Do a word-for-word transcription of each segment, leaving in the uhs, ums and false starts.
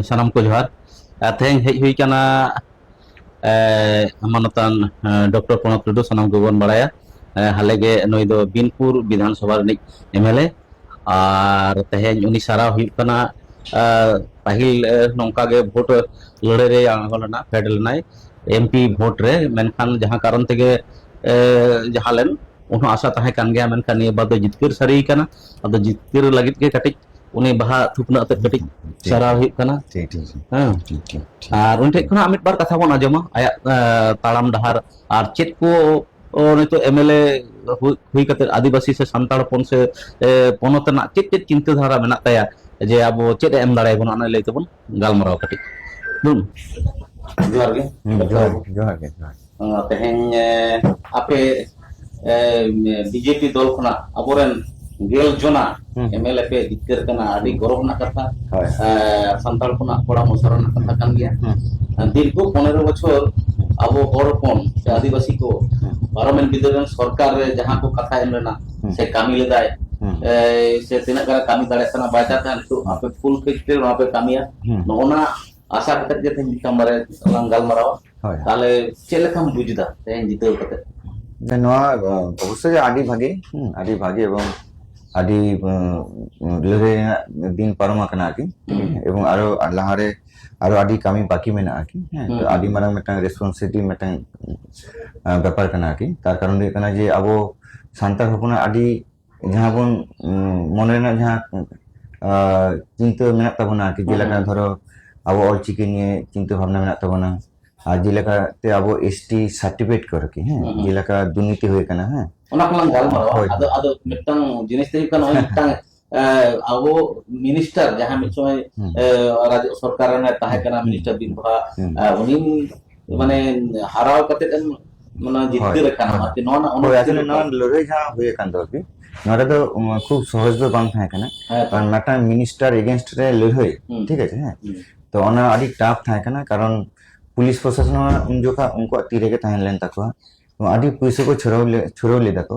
ᱥᱟᱱᱟᱢ ᱠᱚ ᱡᱚᱦᱟᱨ᱾ ᱟᱨ ᱛᱮᱦᱮᱧ ᱦᱮᱡ ᱦᱩᱭ ᱠᱟᱱᱟ, ᱮ, ᱢᱟᱱᱚᱛᱟᱱ, ᱮ, ᱰᱚᱠᱴᱚᱨ ᱯᱨᱚᱱᱚᱵ ᱴᱩᱰᱩ, ᱥᱟᱱᱟᱢ ᱠᱚᱵᱚᱱ ᱵᱟᱲᱟᱭᱟ᱾ ᱮ, ᱦᱟᱞᱮ ᱜᱮ ᱱᱩᱭ ᱫᱚ ᱵᱤᱱᱯᱩᱨ ᱵᱤᱫᱷᱟᱱ ᱥᱚᱵᱷᱟ ᱨᱤᱱᱤᱡ ᱮᱢ ᱮᱞ ᱮ᱾ ᱟᱨ ᱛᱮᱦᱮᱧ ᱩᱱᱤ ᱥᱟᱨᱦᱟᱣ ᱦᱩᱭᱩᱜ ᱠᱟᱱᱟ᱾ ᱮ, ᱯᱟᱹᱦᱤᱞ, ᱮ, ᱱᱚᱝᱠᱟ ᱜᱮ ᱵᱷᱳᱴ ᱞᱟᱹᱲᱦᱟᱹᱭ ᱨᱮ ᱟᱬᱜᱚ ᱞᱮᱱᱟ, ᱯᱷᱮᱰ ᱞᱮᱱᱟᱭ ᱮᱢ ᱯᱤ ᱵᱷᱳᱴ ᱨᱮ, ᱢᱮᱱᱠᱷᱟᱱ ᱡᱟᱦᱟᱸ ᱠᱟᱨᱚᱱ ᱛᱮᱜᱮ, ᱮ, ᱡᱟᱦᱟᱸ ᱞᱮᱱ, ᱩᱱᱦᱚᱸ ᱟᱥᱟ ᱛᱟᱦᱮᱸ ᱠᱟᱱ ᱜᱮᱭᱟ, ᱢᱮᱱᱠᱷᱟᱱ ᱱᱤᱭᱟᱹ ᱵᱟᱨ ᱫᱚ ᱡᱤᱛᱠᱟᱹᱨ ᱥᱟᱹᱨᱤ ᱠᱟᱱᱟ᱾ ᱟᱫᱚ ᱡᱤᱛᱠᱟᱹᱨ ᱞᱟᱹᱜᱤᱫ ᱜᱮ ᱠᱟᱹᱴᱤᱡ ᱩᱱᱤ ᱵᱟᱦᱟ ᱛᱷᱩᱯᱱᱟᱹ ᱟᱛᱮᱫ ᱠᱟᱹᱴᱤᱡ ᱴᱷᱤᱠ᱾ ᱥᱟᱨᱦᱟᱣ ᱦᱩᱭᱩᱜ ᱠᱟᱱᱟ᱾ ᱴᱷᱤᱠ, ᱴᱷᱤᱠ, ᱴᱷᱤᱠ᱾ ᱦᱮᱸ᱾ ᱴᱷᱤᱠ, ᱴᱷᱤᱠ, ᱴᱷᱤᱠ᱾ ᱟᱨ ᱩᱱᱤ ᱴᱷᱮᱡ ᱠᱷᱚᱱᱟᱜ ᱢᱤᱫ ᱵᱟᱨ ᱠᱟᱛᱷᱟ ᱵᱚᱱ ᱟᱸᱡᱚᱢᱟ, ᱟᱭᱟᱜ, ᱮ, ᱛᱟᱲᱟᱢ ᱰᱟᱦᱟᱨ ᱟᱨ ᱪᱮᱫ ᱠᱚ, ᱚ, ᱱᱤᱛᱚᱜ ᱮᱢ ᱮᱞ ᱮ ᱦᱩᱭ, ᱦᱩᱭ ᱠᱟᱛᱮ ᱟᱹᱫᱤᱵᱟᱹᱥᱤ ᱥᱮ ᱥᱟᱱᱛᱟᱲ ᱦᱚᱯᱚᱱ ᱥᱮ, ᱮ, ᱯᱚᱱᱚᱛ ᱨᱮᱱᱟᱜ ᱪᱮᱫ ᱪᱮᱫ ᱪᱤᱱᱛᱟᱹ ᱫᱷᱟᱨᱟ ᱢᱮᱱᱟᱜ ᱛᱟᱭᱟ, ᱡᱮ ᱟᱵᱚ ᱪᱮᱫ ᱮ ᱮᱢ ᱫᱟᱲᱮᱭᱟᱵᱚᱱᱟ, ᱚᱱᱟ ᱞᱟᱹᱭ ᱛᱮᱵᱚᱱ ᱜᱟᱞᱢᱟᱨᱟᱣ ᱠᱟᱹᱴᱤᱡ᱾ ᱦᱩᱸ᱾ ᱡᱚᱦᱟᱨ ᱜᱮ᱾ ᱦᱩᱸ, ᱡᱚᱦᱟᱨ ᱜᱮ, ᱡᱚᱦᱟᱨ ᱜᱮ, ᱡᱚᱦᱟᱨ ᱜᱮ᱾ ᱚ, ᱛᱮᱦᱮᱧ, ᱮ, ᱟᱯᱮ, ᱮ, ᱵᱤ ᱡᱮ ᱯᱤ ᱫᱚᱞ ᱠᱷᱚᱱᱟᱜ ᱟᱵᱚᱨᱮᱱ ᱜᱮᱞ ᱡᱚᱱᱟ ᱦᱩᱸ᱾ ᱮᱢ ᱮᱞ ᱮ ᱯᱮ ᱡᱤᱛᱠᱟᱹᱨ ᱠᱟᱱᱟ, ᱟᱹᱰᱤ ᱜᱚᱨᱚᱵᱽ ᱨᱮᱱᱟᱜ ᱠᱟᱛᱷᱟ᱾ ᱦᱳᱭ᱾ ᱮ, ᱥᱟᱱᱛᱟᱲ ᱠᱷᱚᱱᱟᱜ ᱠᱚᱲᱟ ᱢᱚᱥᱚᱨ ᱨᱮᱱᱟᱜ ᱠᱟᱛᱷᱟ ᱠᱟᱱ ᱜᱮᱭᱟ᱾ ᱦᱩᱸ᱾ ᱫᱤᱨᱜᱷᱚ ᱯᱚᱱᱮᱨᱚ ᱵᱚᱪᱷᱚᱨ ᱟᱵᱚ ᱦᱚᱲ ᱦᱚᱯᱚᱱ ᱥᱮ ᱟᱹᱫᱤᱵᱟᱹᱥᱤ ᱠᱚ ᱦᱩᱸ᱾ ᱯᱟᱨᱚᱢᱮᱱ ᱵᱤᱫᱟᱹᱞ ᱨᱮᱱ ᱥᱚᱨᱠᱟᱨ ᱨᱮ ᱡᱟᱦᱟᱸ ᱠᱚ ᱠᱟᱛᱷᱟ ᱮᱢ ᱞᱮᱱᱟ ᱦᱩᱸ᱾ ᱥᱮ ᱠᱟᱹᱢᱤ ᱞᱮᱫᱟᱭ, ᱦᱩᱸ᱾ ᱮ, ᱥᱮ ᱛᱤᱱᱟᱹᱜ ᱜᱟᱱ ᱠᱟᱹᱢᱤ ᱫᱟᱲᱮᱭᱟᱜ ᱠᱟᱱᱟ, ᱵᱟᱭ ᱪᱟᱞᱟᱜ ᱠᱟᱱᱟ, ᱱᱤᱛᱚᱜ ᱦᱩᱸ᱾ ᱟᱯᱮ ᱯᱷᱩᱞ ᱯᱷᱮᱡᱽ ᱛᱮ ᱱᱚᱣᱟ ᱯᱮ ᱠᱟᱹᱢᱤᱭᱟ, ᱦᱩᱸ᱾ ᱱᱚᱜᱼᱚ ᱱᱟ ᱟᱥᱟ ᱠᱟᱛᱮ ᱜᱮ ᱛᱮᱦᱮᱧ ᱢᱤᱫᱴᱟᱝ ᱵᱟᱨᱭᱟ ᱞᱟᱝ ᱜᱟᱞᱢᱟᱨᱟᱣᱟ᱾ ᱦᱳᱭ᱾ ᱛᱟᱦᱞᱮ ᱪᱮᱫ ᱞᱮᱠᱟᱢ ᱵᱩᱡᱽ ᱮᱫᱟ ᱛᱮᱦᱮᱧ ᱡᱤᱛᱟᱹᱣ ᱠᱟᱛᱮ? ᱱᱚᱣᱟ, ᱚᱵᱚᱥᱥᱳᱭ ᱟᱹᱰᱤ ᱵᱷᱟᱜᱮ, ᱦᱩᱸ, ᱟᱹᱰᱤ ᱵᱷᱟᱜᱮ ᱮᱵᱚᱝ ᱟᱹᱰᱤ, ᱩᱸ, ᱞᱟᱹᱲᱦᱟᱹᱭ ᱨᱮᱱᱟᱜ ᱫᱤᱱ ᱯᱟᱨᱚᱢ ᱟᱠᱟᱱᱟ ᱟᱨᱠᱤ᱾ ᱦᱩᱸ᱾ ᱮᱵᱚᱝ ᱟᱨᱚ ᱞᱟᱦᱟᱨᱮ ᱟᱨᱚ ᱟᱹᱰᱤ ᱠᱟᱹᱢᱤ ᱵᱟᱹᱠᱤ ᱢᱮᱱᱟᱜᱼᱟ ᱟᱨᱠᱤ᱾ ᱦᱮᱸ, ᱦᱩᱸ, ᱛᱚ ᱟᱹᱰᱤ ᱦᱩᱸ᱾ ᱢᱟᱨᱟᱝ ᱢᱤᱫᱴᱟᱝ ᱨᱮᱥᱯᱚᱱᱥᱤᱵᱤᱞᱤᱴᱤ ᱢᱤᱫᱴᱟᱝ, ᱟᱸ, ᱵᱮᱯᱟᱨ ᱠᱟᱱᱟ ᱟᱨᱠᱤ᱾ ᱛᱟᱨ ᱠᱟᱨᱚᱱ ᱫᱚ ᱦᱩᱭᱩᱜ ᱠᱟᱱᱟ ᱡᱮ ᱟᱵᱚ ᱥᱟᱱᱛᱟᱲ ᱦᱚᱯᱚᱱᱟᱜ ᱟᱹᱰᱤ ᱡᱟᱦᱟᱸ ᱵᱚᱱ, ᱩᱸ, ᱢᱚᱱᱮ ᱨᱮᱱᱟᱜ ᱡᱟᱦᱟᱸ, ᱟᱸ, ᱪᱤᱱᱛᱟᱹ ᱢᱮᱱᱟᱜ ᱛᱟᱵᱚᱱᱟ ᱟᱨᱠᱤ, ᱦᱩᱸ, ᱡᱮᱞᱮᱠᱟ ᱦᱩᱸ᱾ ᱫᱷᱚᱨᱚ ᱟᱵᱚ ᱚᱞᱪᱤᱠᱤ ᱱᱤᱭᱮ ᱪᱤᱱᱛᱟᱹ ᱵᱷᱟᱵᱽᱱᱟ ᱢᱮᱱᱟᱜ ᱛᱟᱵᱚᱱᱟ, ᱟᱨ ᱡᱮᱞᱮᱠᱟ ᱛᱮ ᱟᱵᱚ ᱮᱥ ᱴᱤ ᱥᱟᱨᱴᱤᱯᱷᱤᱠᱮᱴ ᱠᱚ ᱟᱨᱠᱤ, ᱦᱮᱸ, ᱦᱩᱸ, ᱦᱩᱸ᱾ ᱡᱮᱞᱮᱠᱟ ᱫᱩᱨᱱᱤᱛᱤ ᱦᱩᱭ ᱟᱠᱟᱱᱟ, ᱦᱮᱸ᱾ ᱚᱱᱟ ᱠᱚᱞᱟᱝ ᱜᱟᱞᱢᱟᱨᱟᱣᱟ᱾ ᱦᱳᱭ, ᱟᱫᱚ, ᱦᱳᱭ᱾ ᱟᱫᱚ ᱢᱤᱫᱴᱟᱝ ᱡᱤᱱᱤᱥ ᱫᱚ ᱦᱩᱭᱩᱜ ᱠᱟᱱᱟ, ᱱᱚᱜᱼᱚᱭ ᱢᱤᱫᱴᱟᱝ, ᱮ, ᱟᱵᱚ ᱢᱤᱱᱤᱥᱴᱟᱨ ᱡᱟᱦᱟᱸ ᱢᱤᱫ ᱥᱚᱢᱚᱭ, ᱦᱩᱸ᱾ ᱮ, ᱨᱟᱡᱽ ᱥᱚᱨᱠᱟᱨ ᱨᱮᱱ ᱛᱟᱦᱮᱸ ᱠᱟᱱᱟ, ᱦᱩᱸ᱾ ᱢᱤᱱᱤᱥᱴᱟᱨ ᱵᱤᱨᱵᱟᱦᱟ, ᱦᱩᱸ᱾ ᱮ, ᱩᱱᱤ ᱦᱩᱸ᱾ ᱢᱟᱱᱮ ᱦᱟᱨᱟᱣ ᱠᱟᱛᱮ ᱮᱢ, ᱢᱟᱱᱮ ᱡᱤᱛᱠᱟᱹᱨ ᱦᱳᱭ, ᱟᱠᱟᱱᱟ, ᱦᱳᱭ᱾ ᱟᱨᱠᱤ, ᱱᱚᱣᱟ ᱨᱮᱱᱟᱜ ᱦᱳᱭ, ᱚᱱᱩᱵᱷᱩᱛᱤ ᱟᱥᱚᱞᱮ ᱫᱚ ᱱᱚᱣᱟ ᱚᱠᱟ ᱞᱮᱠᱟ? ᱞᱟᱹᱲᱦᱟᱹᱭ ᱡᱟᱦᱟᱸ ᱦᱩᱭ ᱟᱠᱟᱱ ᱫᱚ ᱟᱨᱠᱤ, ᱱᱚᱣᱟ ᱨᱮᱫᱚ, ᱩᱢ, ᱠᱷᱩᱵ ᱥᱚᱦᱚᱡ ᱫᱚ ᱵᱟᱝ ᱛᱟᱦᱮᱸ ᱠᱟᱱᱟ᱾ ᱦᱮᱸ ᱛᱚ᱾ ᱠᱟᱨᱚᱱ ᱢᱤᱫᱴᱟᱝ ᱢᱤᱱᱤᱥᱴᱟᱨ against ᱨᱮ ᱞᱟᱹᱲᱦᱟᱹᱭ, ᱦᱩᱸ᱾ ᱴᱷᱤᱠ ᱟᱪᱷᱮ, ᱦᱮᱸ? ᱦᱩᱸ᱾ ᱛᱚ ᱚᱱᱟ ᱟᱹᱰᱤ tough ᱛᱟᱦᱮᱸ ᱠᱟᱱᱟ, ᱠᱟᱨᱚᱱ ᱯᱩᱞᱤᱥ ᱯᱨᱚᱥᱟᱥᱚᱱ ᱦᱚᱸ ᱩᱱ ᱡᱚᱠᱷᱟ ᱩᱱᱠᱩᱣᱟᱜ ᱛᱤ ᱨᱮᱜᱮ ᱛᱟᱦᱮᱸ ᱞᱮᱱ ᱛᱟᱠᱚᱣᱟ᱾ ᱟᱹᱰᱤ ᱯᱩᱭᱥᱟᱹ ᱠᱚ ᱪᱷᱩᱲᱟᱹᱣ ᱞᱮ-, ᱪᱷᱩᱲᱟᱹᱣ ᱞᱮᱫᱟ ᱠᱚ,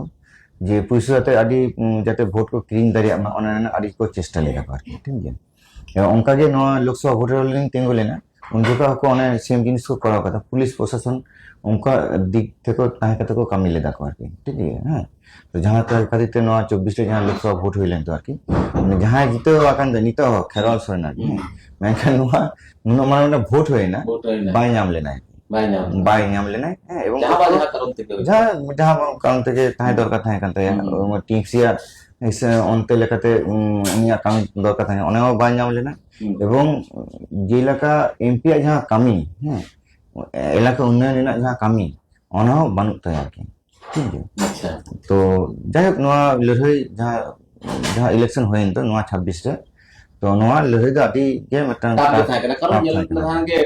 ᱡᱮ ᱯᱩᱭᱥᱟᱹ ᱟᱛᱮ ᱟᱹᱰᱤ, ᱩᱸ, ᱡᱟᱛᱮ ᱵᱷᱳᱴ ᱠᱚ ᱠᱤᱨᱤᱧ ᱫᱟᱲᱮᱭᱟᱜ ᱢᱟ, ᱚᱱᱟ ᱨᱮᱱᱟᱜ ᱟᱹᱰᱤ ᱠᱚ ᱪᱮᱥᱴᱟ ᱞᱮᱫᱟ ᱠᱚ ᱟᱨᱠᱤ, ᱴᱷᱤᱠ ᱜᱮᱭᱟ᱾ ᱮᱵᱚᱝ ᱚᱱᱠᱟᱜᱮ ᱱᱚᱣᱟ ᱞᱳᱠᱥᱚᱵᱷᱟ ᱵᱷᱳᱴ ᱨᱮᱞᱤᱧ ᱛᱤᱸᱜᱩ ᱞᱮᱱᱟ, ᱩᱱ ᱡᱚᱠᱷᱚᱱ ᱦᱚᱸᱠᱚ ᱚᱱᱮ ᱥᱮᱢ ᱡᱤᱱᱤᱥ ᱠᱚ ᱠᱚᱨᱟᱣ ᱠᱟᱫᱟ, ᱯᱩᱞᱤᱥ ᱯᱨᱚᱥᱟᱥᱚᱱ ᱚᱱᱠᱟ ᱫᱤᱠ ᱛᱷᱮᱠᱮ ᱛᱟᱦᱮᱸ ᱠᱟᱛᱮ ᱠᱚ ᱠᱟᱹᱢᱤ ᱞᱮᱫᱟ ᱠᱚ ᱟᱨᱠᱤ, ᱴᱷᱤᱠ ᱜᱮᱭᱟ᱾ ᱦᱮᱸ, ᱛᱚ ᱡᱟᱦᱟᱸ ᱠᱷᱟᱹᱛᱤᱨ ᱛᱮ ᱱᱚᱣᱟ ᱪᱚᱵᱵᱤᱥ ᱨᱮ ᱡᱟᱦᱟᱸ ᱞᱳᱠᱥᱚᱵᱷᱟ ᱵᱷᱳᱴ ᱦᱩᱭ ᱞᱮᱱ ᱫᱚ ᱟᱨᱠᱤ, ᱢᱟᱱᱮ ᱡᱟᱦᱟᱸᱭ ᱡᱤᱛᱟᱹᱣ ᱟᱠᱟᱱ ᱫᱚ ᱱᱤᱛᱚᱜ ᱦᱚᱸ ᱠᱷᱮᱨᱣᱟᱞ ᱥᱚᱨᱮᱱ ᱟᱨᱠᱤ, ᱦᱩᱸ᱾ ᱢᱮᱱᱠᱷᱟᱱ ᱱᱚᱣᱟ ᱱᱩᱱᱟᱹᱜ ᱢᱟᱨᱟᱝ ᱢᱤᱫᱴᱟᱝ ᱵᱷᱳᱴ ᱦᱩᱭᱱᱟ, ᱵᱷᱳᱴ ᱦᱩᱭᱱᱟ᱾ ᱵᱟᱭ ᱧᱟᱢ ᱞᱮᱱᱟᱭ᱾ ᱵᱟᱭ ᱧᱟᱢ ᱞᱮᱱᱟ᱾ ᱵᱟᱭ ᱧᱟᱢ ᱞᱮᱱᱟᱭ᱾ ᱦᱮᱸ, ᱮᱵᱚᱝ ᱡᱟᱦᱟᱸ ᱵᱟᱝ ᱡᱟᱦᱟᱸ ᱠᱟᱨᱚᱱ ᱛᱮᱜᱮ ᱦᱩᱭᱩᱜ ᱡᱟᱦᱟᱸ, ᱡᱟᱦᱟᱸ ᱵᱟᱝ ᱠᱟᱨᱚᱱ ᱛᱮᱜᱮ ᱛᱟᱦᱮᱸ ᱦᱩᱸ᱾ ᱫᱚᱨᱠᱟᱨ ᱛᱟᱦᱮᱸ ᱠᱟᱱ ᱛᱟᱭᱟ, ᱦᱩᱸ᱾ ᱴᱤᱮᱢᱥᱤ ᱟᱜ ᱥᱮ ᱚᱱᱛᱮ ᱞᱮᱠᱟᱛᱮ, ᱩᱸ, ᱩᱱᱤᱭᱟᱜ ᱠᱟᱹᱢᱤ ᱫᱚᱨᱠᱟᱨ ᱛᱟᱦᱮᱸ ᱠᱟᱱᱟ, ᱚᱱᱟ ᱦᱚᱸ ᱵᱟᱭ ᱧᱟᱢ ᱞᱮᱱᱟ᱾ ᱦᱩᱸ᱾ ᱮᱵᱚᱝ ᱡᱮᱞᱮᱠᱟ ᱮᱢᱯᱤ ᱟᱜ ᱡᱟᱦᱟᱸ ᱠᱟᱹᱢᱤ, ᱦᱮᱸ, ᱮᱞᱟᱠᱟ ᱩᱱᱱᱚᱭᱚᱱ ᱨᱮᱱᱟᱜ ᱡᱟᱦᱟᱸ ᱠᱟᱹᱢᱤ, ᱚᱱᱟ ᱦᱚᱸ ᱵᱟᱹᱱᱩᱜ ᱛᱟᱭᱟ ᱟᱨᱠᱤ, ᱴᱷᱤᱠ ᱜᱮᱭᱟ᱾ ᱟᱪᱪᱷᱟ᱾ ᱛᱚ ᱡᱟᱭᱦᱳᱠ, ᱱᱚᱣᱟ ᱞᱟᱹᱲᱦᱟᱹᱭ ᱡᱟᱦᱟᱸ, ᱡᱟᱦᱟᱸ ᱤᱞᱮᱠᱥᱚᱱ ᱦᱩᱭᱮᱱ ᱫᱚ ᱱᱚᱣᱟ ᱪᱷᱟᱵᱵᱤᱥ ᱨᱮ, ᱛᱚ ᱱᱚᱣᱟ ᱞᱟᱹᱲᱦᱟᱹᱭ ᱫᱚ ᱟᱹᱰᱤ ᱜᱮ ᱢᱤᱫᱴᱟᱝ ᱴᱟᱯ ᱜᱮ ᱴᱟᱯ, ᱛᱟᱦᱮᱸ ᱠᱟᱱᱟ, ᱠᱟᱨᱚᱱ ᱴᱟᱯ ᱧᱮᱞ ᱛᱟᱦᱮᱸ ᱠᱟᱱᱟ᱾ ᱞᱮᱠᱷᱟᱱ ᱜᱮ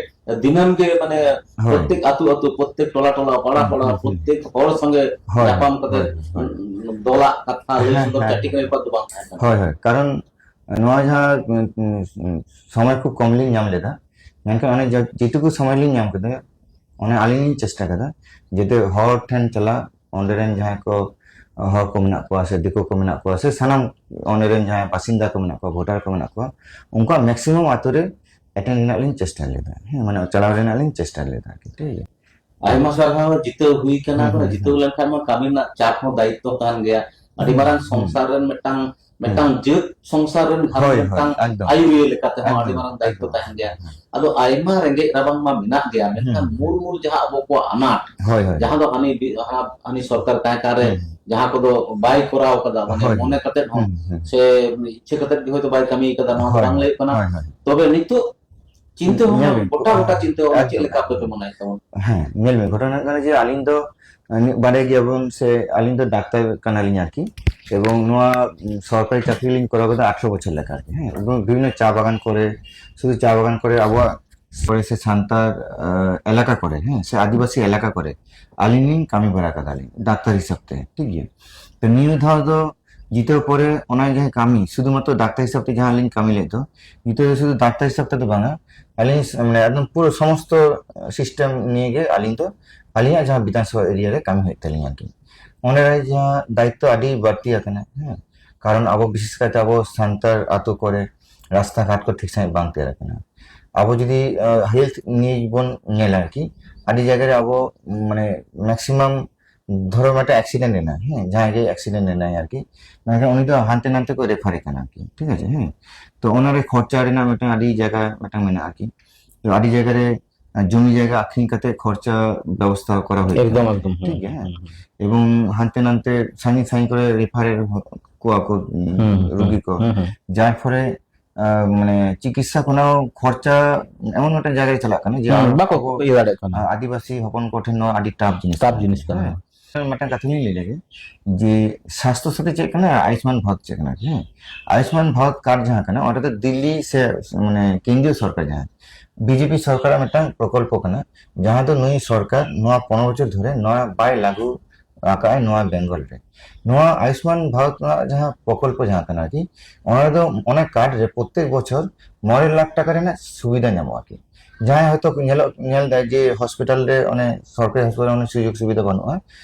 ᱫᱤᱱᱟᱹᱢ ᱜᱮ ᱢᱟᱱᱮ ᱦᱳᱭ᱾ ᱯᱨᱚᱛᱮᱠ ᱟᱹᱛᱩ ᱟᱹᱛᱩ, ᱯᱨᱚᱛᱮᱠ ᱴᱚᱞᱟ ᱴᱚᱞᱟ, ᱯᱟᱲᱟ ᱦᱩᱸ, ᱯᱟᱲᱟ, ᱦᱩᱸ, ᱦᱩᱸ᱾ ᱯᱨᱚᱛᱮᱠ ᱦᱚᱲ ᱥᱚᱸᱜᱮ ᱦᱳᱭ, ᱧᱟᱯᱟᱢ ᱠᱟᱛᱮ ᱦᱳᱭ, ᱦᱳᱭ᱾ ᱫᱚᱞᱟᱜ ᱠᱟᱛᱷᱟ ᱞᱟᱹᱭ ᱦᱮᱸ, ᱥᱚᱫᱚᱨ ᱦᱮᱸ, ᱪᱟᱹᱴᱤ ᱦᱮᱸ᱾ ᱠᱟᱹᱢᱤ ᱯᱟᱫ ᱫᱚ ᱵᱟᱝ ᱛᱟᱦᱮᱸ ᱠᱟᱱᱟ᱾ ᱦᱳᱭ, ᱦᱳᱭ, ᱠᱟᱨᱚᱱ ᱱᱚᱣᱟ ᱡᱟᱦᱟᱸ, ᱩᱸ, ᱩᱸ, ᱥᱚᱢᱚᱭ ᱠᱷᱩᱵ ᱠᱚᱢ ᱞᱤᱧ ᱧᱟᱢ ᱞᱮᱫᱟ, ᱢᱮᱱᱠᱷᱟᱱ ᱚᱱᱮ ᱡᱟ-, ᱡᱮᱴᱩᱠᱩ ᱥᱚᱢᱚᱭ ᱞᱤᱧ ᱧᱟᱢ ᱠᱮᱫᱟ, ᱚᱱᱮ ᱟᱹᱞᱤᱧ ᱞᱤᱧ ᱪᱮᱥᱴᱟ ᱠᱮᱫᱟ, ᱡᱟᱛᱮ ᱦᱚᱲ ᱴᱷᱮᱱ ᱪᱟᱞᱟᱜ, ᱚᱸᱰᱮ ᱨᱮᱱ ᱡᱟᱦᱟᱸᱭ ᱠᱚ, ᱦᱚᱲ ᱠᱚ ᱢᱮᱱᱟᱜ ᱠᱚᱣᱟ ᱥᱮ ᱫᱤᱠᱩ ᱠᱚ ᱢᱮᱱᱟᱜ ᱠᱚᱣᱟ ᱥᱮ ᱥᱟᱱᱟᱢ ᱚᱸᱰᱮ ᱨᱮᱱ ᱡᱟᱦᱟᱸᱭ ᱵᱟᱥᱤᱱᱫᱟ ᱠᱚ ᱢᱮᱱᱟᱜ ᱠᱚᱣᱟ, ᱵᱷᱳᱴᱟᱨ ᱠᱚ ᱢᱮᱱᱟᱜ ᱠᱚᱣᱟ, ᱩᱱᱠᱩᱣᱟᱜ maximum ᱟᱛᱳ ᱨᱮ attend ᱨᱮᱱᱟᱜ ᱞᱤᱧ ᱪᱮᱥᱴᱟ ᱞᱮᱫᱟ, ᱦᱮᱸ, ᱢᱟᱱᱮ ᱪᱟᱞᱟᱣ ᱨᱮᱱᱟᱜ ᱞᱤᱧ ᱪᱮᱥᱴᱟ ᱞᱮᱫᱟ ᱟᱨᱠᱤ, ᱴᱷᱤᱠ ᱜᱮᱭᱟ᱾ ᱟᱭᱢᱟ ᱥᱟᱨᱦᱟᱣ, ᱡᱤᱛᱟᱹᱣ ᱦᱩᱭ ᱠᱟᱱᱟ᱾ ᱦᱩᱸ, ᱦᱩᱸ, ᱡᱤᱛᱟᱹᱣ ᱦᱩᱸ᱾ ᱞᱮᱱᱠᱷᱟᱱ ᱢᱟ ᱠᱟᱹᱢᱤ ᱨᱮᱱᱟᱜ ᱪᱟᱯ ᱦᱚᱸ ᱫᱟᱭᱤᱛᱛᱚ ᱛᱟᱦᱮᱱ ᱜᱮᱭᱟ᱾ ᱟᱹᱰᱤ ᱦᱩᱸ, ᱢᱟᱨᱟᱝ ᱦᱩᱸ᱾ ᱥᱚᱝᱥᱟᱨ ᱨᱮᱱ ᱢᱤᱫᱴᱟᱝ, ᱢᱤᱫᱴᱟᱝ ᱦᱩᱸ᱾ ᱡᱟᱹᱛ ᱥᱚᱝᱥᱟᱨ ᱨᱮᱱ ᱜᱷᱟᱨᱚᱸᱡᱽ ᱦᱳᱭ, ᱦᱳᱭ, ᱢᱤᱫᱴᱟᱝ ᱮᱠᱫᱚᱢ᱾ ᱟᱭᱩᱨᱤᱭᱟᱹ ᱞᱮᱠᱟᱛᱮ ᱦᱚᱸ ᱟᱹᱰᱤ ᱮᱠᱫᱚᱢ, ᱢᱟᱨᱟᱝ ᱫᱟᱭᱤᱛᱛᱚ ᱮᱠᱫᱚᱢ᱾ ᱛᱟᱦᱮᱱ ᱜᱮᱭᱟ᱾ ᱦᱮᱸ᱾ ᱟᱫᱚ ᱟᱭᱢᱟ ᱨᱮᱸᱜᱮᱡ ᱨᱟᱵᱟᱝ ᱢᱟ ᱢᱮᱱᱟᱜ ᱜᱮᱭᱟ, ᱢᱮᱱᱠᱷᱟᱱ ᱦᱩᱸ, ᱦᱩᱸ᱾ ᱢᱩᱞ ᱢᱩᱞ ᱡᱟᱦᱟᱸ ᱟᱵᱚ ᱠᱚᱣᱟᱜ ᱟᱱᱟᱴ, ᱦᱳᱭ, ᱦᱳᱭ᱾ ᱡᱟᱦᱟᱸ ᱫᱚ ᱦᱟᱹᱱᱤ ᱵᱤ-, ᱦᱟᱱᱟ, ᱦᱟᱹᱱᱤ ᱥᱚᱨᱠᱟᱨ ᱛᱟᱦᱮᱸ ᱠᱟᱱ ᱨᱮ ᱦᱩᱸ᱾ ᱡᱟᱦᱟᱸ ᱠᱚᱫᱚ ᱵᱟᱭ ᱠᱚᱨᱟᱣ ᱠᱟᱫᱟ, ᱢᱟᱱᱮ ᱦᱳᱭ, ᱢᱚᱱᱮ ᱦᱳᱭ᱾ ᱠᱟᱛᱮᱫ ᱦᱚᱸ ᱦᱩᱸ, ᱦᱩᱸ᱾ ᱥᱮ ᱤᱪᱪᱷᱟᱹ ᱠᱟᱛᱮᱫ ᱜᱮ ᱦᱚᱭᱛᱳ ᱵᱟᱭ ᱠᱟᱹᱢᱤ ᱠᱟᱫᱟ, ᱱᱚᱣᱟ ᱫᱚ ᱦᱳᱭ, ᱵᱟᱝ ᱦᱳᱭ᱾ ᱞᱟᱹᱭᱚᱜ ᱠᱟᱱᱟ᱾ ᱦᱳᱭ, ᱦᱳᱭ᱾ ᱛᱚᱵᱮ ᱱᱤᱛᱚᱜ ᱪᱤᱱᱛᱟᱹ ᱵᱷᱟᱵᱽᱱᱟ, ᱧᱮᱞ ᱵᱤᱱ, ᱜᱚᱴᱟ ᱜᱚᱴᱟ ᱪᱤᱱᱛᱟᱹ ᱵᱷᱟᱵᱽᱱᱟ ᱪᱮᱫ ᱮᱠᱫᱚᱢ, ᱞᱮᱠᱟ ᱟᱯᱮ ᱯᱮ ᱮᱠᱫᱚᱢ᱾ ᱢᱚᱱᱮᱭᱮᱫ ᱛᱟᱵᱚᱱᱟ? ᱦᱮᱸ, ᱧᱮᱞ ᱵᱤᱱ, ᱜᱷᱚᱴᱚᱱᱟ ᱦᱩᱭᱩᱜ ᱠᱟᱱᱟ ᱡᱮ ᱟᱹᱞᱤᱧ ᱫᱚ, ᱟᱹᱞᱤᱧ ᱵᱟᱰᱟᱭ ᱜᱮᱭᱟᱵᱚᱱ ᱥᱮ ᱟᱹᱞᱤᱧ ᱫᱚ ᱰᱟᱠᱛᱟᱨ ᱠᱟᱱᱟᱞᱤᱧ ᱟᱨᱠᱤ, ᱮᱵᱚᱝ ᱱᱚᱣᱟ, ᱩᱸ, ᱥᱚᱨᱠᱟᱨᱤ ᱪᱟᱹᱠᱨᱤ ᱞᱤᱧ ᱠᱚᱨᱟᱣ ᱠᱮᱫᱟ ᱟᱴᱷᱨᱚ ᱵᱚᱪᱷᱚᱨ ᱞᱮᱠᱟ ᱟᱨᱠᱤ, ᱦᱮᱸ, ᱮᱵᱚᱝ ᱵᱤᱵᱷᱤᱱᱱᱚ ᱪᱟ ᱵᱟᱜᱟᱱ ᱠᱚᱨᱮ, ᱥᱩᱫᱷᱩ ᱪᱟ ᱵᱟᱜᱟᱱ ᱠᱚᱨᱮ ᱟᱵᱚᱣᱟᱜ ᱠᱚᱨᱮ ᱥᱮ ᱥᱟᱱᱛᱟᱲ, ᱟᱸ, ᱮᱞᱟᱠᱟ ᱠᱚᱨᱮ, ᱦᱮᱸ, ᱥᱮ ᱟᱹᱫᱤᱵᱟᱹᱥᱤ ᱮᱞᱟᱠᱟ ᱠᱚᱨᱮ ᱟᱹᱞᱤᱧ ᱞᱤᱧ ᱠᱟᱹᱢᱤ ᱵᱟᱲᱟ ᱠᱟᱫᱟᱞᱤᱧ ᱰᱟᱠᱛᱟᱨ ᱦᱤᱥᱟᱹᱵ ᱛᱮ, ᱴᱷᱤᱠ ᱜᱮᱭᱟ᱾ ᱛᱚ ᱱᱤᱭᱟᱹ ᱫᱷᱟᱣ ᱫᱚ ᱡᱤᱛᱟᱹᱣ ᱯᱚᱨᱮ ᱚᱱᱟ ᱡᱟᱦᱟᱸ ᱠᱟᱹᱢᱤ, ᱥᱩᱫᱷᱩ ᱢᱟᱛᱨᱚ ᱰᱟᱠᱛᱟᱨ ᱦᱤᱥᱟᱹᱵ ᱛᱮ ᱡᱟᱦᱟᱸ ᱞᱤᱧ ᱠᱟᱹᱢᱤ ᱞᱮᱫ ᱫᱚ, ᱱᱤᱛᱚᱜ ᱫᱚ ᱥᱩᱫᱷᱩ ᱰᱟᱠᱛᱟᱨ ᱦᱤᱥᱟᱹᱵ ᱛᱮᱫᱚ ᱵᱟᱝᱟ, ᱟᱹᱞᱤᱧ ᱥ-, ᱢᱟᱱᱮ ᱮᱠᱫᱚᱢ ᱯᱩᱨᱟᱹ ᱥᱚᱢᱚᱥᱛᱚ system ᱱᱤᱭᱮ ᱜᱮ ᱟᱹᱞᱤᱧ ᱫᱚ, ᱟᱹᱞᱤᱧᱟᱜ ᱡᱟᱦᱟᱸ ᱵᱤᱫᱷᱟᱱ ᱥᱚᱵᱷᱟ area ᱨᱮ ᱠᱟᱹᱢᱤ ᱦᱩᱭᱩᱜ ᱛᱟᱹᱞᱤᱧᱟ ᱟᱨᱠᱤ᱾ ᱚᱸᱰᱮ ᱨᱮ ᱡᱟᱦᱟᱸ ᱫᱟᱭᱤᱛᱛᱚ ᱟᱹᱰᱤ ᱵᱟᱹᱲᱛᱤ ᱟᱠᱟᱱᱟ, ᱦᱮᱸ, ᱠᱟᱨᱚᱱ ᱟᱵᱚ ᱵᱤᱥᱮᱥ ᱠᱟᱭᱛᱮ ᱟᱵᱚ ᱥᱟᱱᱛᱟᱲ ᱟᱛᱳ ᱠᱚᱨᱮ ᱨᱟᱥᱛᱟ ᱜᱷᱟᱴ ᱠᱚ ᱴᱷᱤᱠ ᱥᱟᱺᱦᱤᱡ ᱵᱟᱝ ᱛᱮᱭᱟᱨ ᱟᱠᱟᱱᱟ᱾ ᱟᱵᱚ ᱡᱩᱫᱤ ᱦᱮᱞᱛᱷ ᱱᱤᱭᱮ ᱵᱚᱱ ᱧᱮᱞᱟ ᱟᱨᱠᱤ, ᱟᱹᱰᱤ ᱡᱟᱭᱜᱟ ᱨᱮ ᱟᱵᱚ ᱢᱟᱱᱮ ᱢᱮᱠᱥᱤᱢᱟᱢ ᱫᱷᱚᱨᱚ ᱢᱤᱫᱴᱟᱝ ᱮᱠᱥᱤᱰᱮᱱᱴ ᱮᱱᱟ, ᱦᱮᱸ, ᱡᱟᱦᱟᱸᱭ ᱜᱮ ᱮᱠᱥᱤᱰᱮᱱᱴ ᱮᱱᱟᱭ ᱟᱨᱠᱤ, ᱢᱮᱱᱠᱷᱟᱱ ᱩᱱᱤ ᱫᱚ ᱦᱟᱱᱛᱮ ᱱᱟᱛᱮ ᱠᱚ ᱨᱮᱯᱷᱟᱨ ᱮ ᱠᱟᱱᱟ ᱟᱨᱠᱤ, ᱴᱷᱤᱠ ᱟᱪᱷᱮ, ᱦᱮᱸ᱾ ᱛᱚ ᱚᱱᱟᱨᱮ ᱠᱷᱚᱨᱪᱟ ᱨᱮᱱᱟᱜ ᱢᱤᱫᱴᱟᱝ ᱟᱹᱰᱤ ᱡᱟᱭᱜᱟ ᱢᱤᱫᱴᱟᱝ ᱢᱮᱱᱟᱜᱼᱟ ᱟᱨᱠᱤ᱾ ᱛᱚ ᱟᱹᱰᱤ ᱡᱟᱭᱜᱟ ᱨᱮ ᱡᱚᱢᱤ ᱡᱟᱭᱜᱟ ᱟᱠᱷᱨᱤᱧ ᱠᱟᱛᱮ ᱠᱷᱚᱨᱪᱟ ᱵᱮᱵᱚᱥᱛᱷᱟ ᱠᱚᱨᱟ ᱦᱩᱭᱩᱜ ᱮᱠᱫᱚᱢ, ᱠᱟᱱᱟ᱾ ᱮᱠᱫᱚᱢ, ᱦᱮᱸ, ᱴᱷᱤᱠ ᱜᱮᱭᱟ, ᱦᱮᱸ᱾ ᱦᱮᱸ, ᱦᱮᱸ᱾ ᱮᱵᱚᱝ ᱦᱟᱱᱛᱮ ᱱᱟᱱᱛᱮ ᱥᱟᱺᱜᱤᱧ ᱥᱟᱺᱜᱤᱧ ᱠᱚᱨᱮ ᱨᱮᱯᱷᱟᱨ ᱠᱚᱣᱟ ᱠᱚ, ᱦᱩᱸ, ᱦᱩᱸ, ᱨᱩᱜᱤ ᱠᱚ, ᱦᱩᱸ, ᱦᱩᱸ᱾ ᱡᱟᱨ ᱯᱷᱚᱞᱮ, ᱟᱸ, ᱢᱟᱱᱮ ᱪᱤᱠᱤᱛᱥᱟ ᱠᱷᱚᱱᱟᱜ ᱠᱷᱚᱨᱪᱟ ᱮᱢᱚᱱ ᱢᱤᱫᱴᱟᱝ ᱡᱟᱭᱜᱟ ᱨᱮ ᱪᱟᱞᱟᱜ ᱠᱟᱱᱟ ᱡᱮ ᱦᱩᱸ, ᱟᱵᱚ, ᱵᱟᱠᱚ ᱟᱵᱚ, ᱤᱭᱟᱹ ᱫᱟᱲᱮᱭᱟᱜ ᱠᱟᱱᱟ᱾ ᱟᱸ, ᱟᱹᱫᱤᱵᱟᱹᱥᱤ ᱦᱚᱯᱚᱱ ᱠᱚᱴᱷᱮᱱ ᱱᱚᱣᱟ ᱟᱹᱰᱤ ᱴᱟᱯ ᱡᱤᱱᱤᱥ ᱴᱟᱯ ᱠᱟᱱᱟ᱾ ᱡᱤᱱᱤᱥ ᱠᱟᱱᱟ᱾ ᱦᱮᱸ᱾ ᱢᱤᱫᱴᱟᱝ ᱠᱟᱛᱷᱟ ᱞᱤᱧ ᱞᱟᱹᱭ ᱞᱮᱜᱮ, ᱡᱮ ᱥᱟᱥᱛᱷᱚ ᱥᱟᱛᱷᱤ ᱪᱮᱫ ᱠᱟᱱᱟ, ᱟᱭᱩᱥᱢᱟᱱ ᱵᱷᱟᱨᱚᱛ ᱪᱮᱫ ᱠᱟᱱᱟ, ᱦᱮᱸ? ᱟᱭᱩᱥᱢᱟᱱ ᱵᱷᱟᱨᱚᱛ ᱠᱟᱨᱰ ᱡᱟᱦᱟᱸ ᱠᱟᱱᱟ, ᱚᱸᱰᱮ ᱫᱚ ᱫᱤᱞᱞᱤ ᱥᱮ, ᱢᱟᱱᱮ, ᱠᱮᱱᱫᱨᱤᱭᱚ ᱥᱚᱨᱠᱟᱨ ᱡᱟᱦᱟᱸ, ᱵᱤᱡᱮᱯᱤ ᱥᱚᱨᱠᱟᱨᱟᱜ ᱢᱤᱫᱴᱟᱝ ᱯᱨᱚᱠᱚᱞᱯᱚ ᱠᱟᱱᱟ, ᱡᱟᱦᱟᱸ ᱫᱚ ᱱᱩᱭ ᱥᱚᱨᱠᱟᱨ ᱱᱚᱣᱟ ᱯᱚᱱᱨᱚ ᱵᱚᱪᱷᱚᱨ ᱫᱷᱚᱨᱮ ᱱᱚᱣᱟ ᱵᱟᱭ ᱞᱟᱹᱜᱩ ᱟᱠᱟᱫᱼᱟᱭ ᱱᱚᱣᱟ ᱵᱮᱝᱜᱚᱞ ᱨᱮ᱾ ᱱᱚᱣᱟ ᱟᱭᱩᱥᱢᱟᱱ ᱵᱷᱟᱨᱚᱛ ᱨᱮᱱᱟᱜ ᱡᱟᱦᱟᱸ ᱯᱨᱚᱠᱚᱞᱯᱚ ᱡᱟᱦᱟᱸ ᱠᱟᱱᱟ ᱟᱨᱠᱤ, ᱚᱱᱟ ᱨᱮᱫᱚ, ᱚᱱᱟ ᱠᱟᱨᱰ ᱨᱮ ᱯᱨᱚᱛᱛᱮᱠ ᱵᱚᱪᱷᱚᱨ ᱢᱚᱬᱮ ᱞᱟᱠᱷ ᱴᱟᱠᱟ ᱨᱮᱱᱟᱜ ᱥᱩᱵᱤᱫᱷᱟ ᱧᱟᱢᱚᱜᱼᱟ ᱟᱨᱠᱤ᱾ ᱡᱟᱦᱟᱸᱭ ᱦᱚᱭᱛᱳ ᱧᱮᱞᱚᱜ, ᱧᱮᱞ ᱫᱟᱭ ᱡᱮ ᱦᱚᱥᱯᱤᱴᱟᱞ ᱨᱮ ᱚᱱᱮ ᱥᱚᱨᱠᱟᱨᱤ ᱦᱚᱥᱯᱤᱴᱟᱞ ᱚᱱᱮ ᱥᱩᱡᱳᱜᱽ ᱥᱩᱵᱤᱫᱷᱟ ᱵᱟᱹᱱᱩᱜᱼᱟ,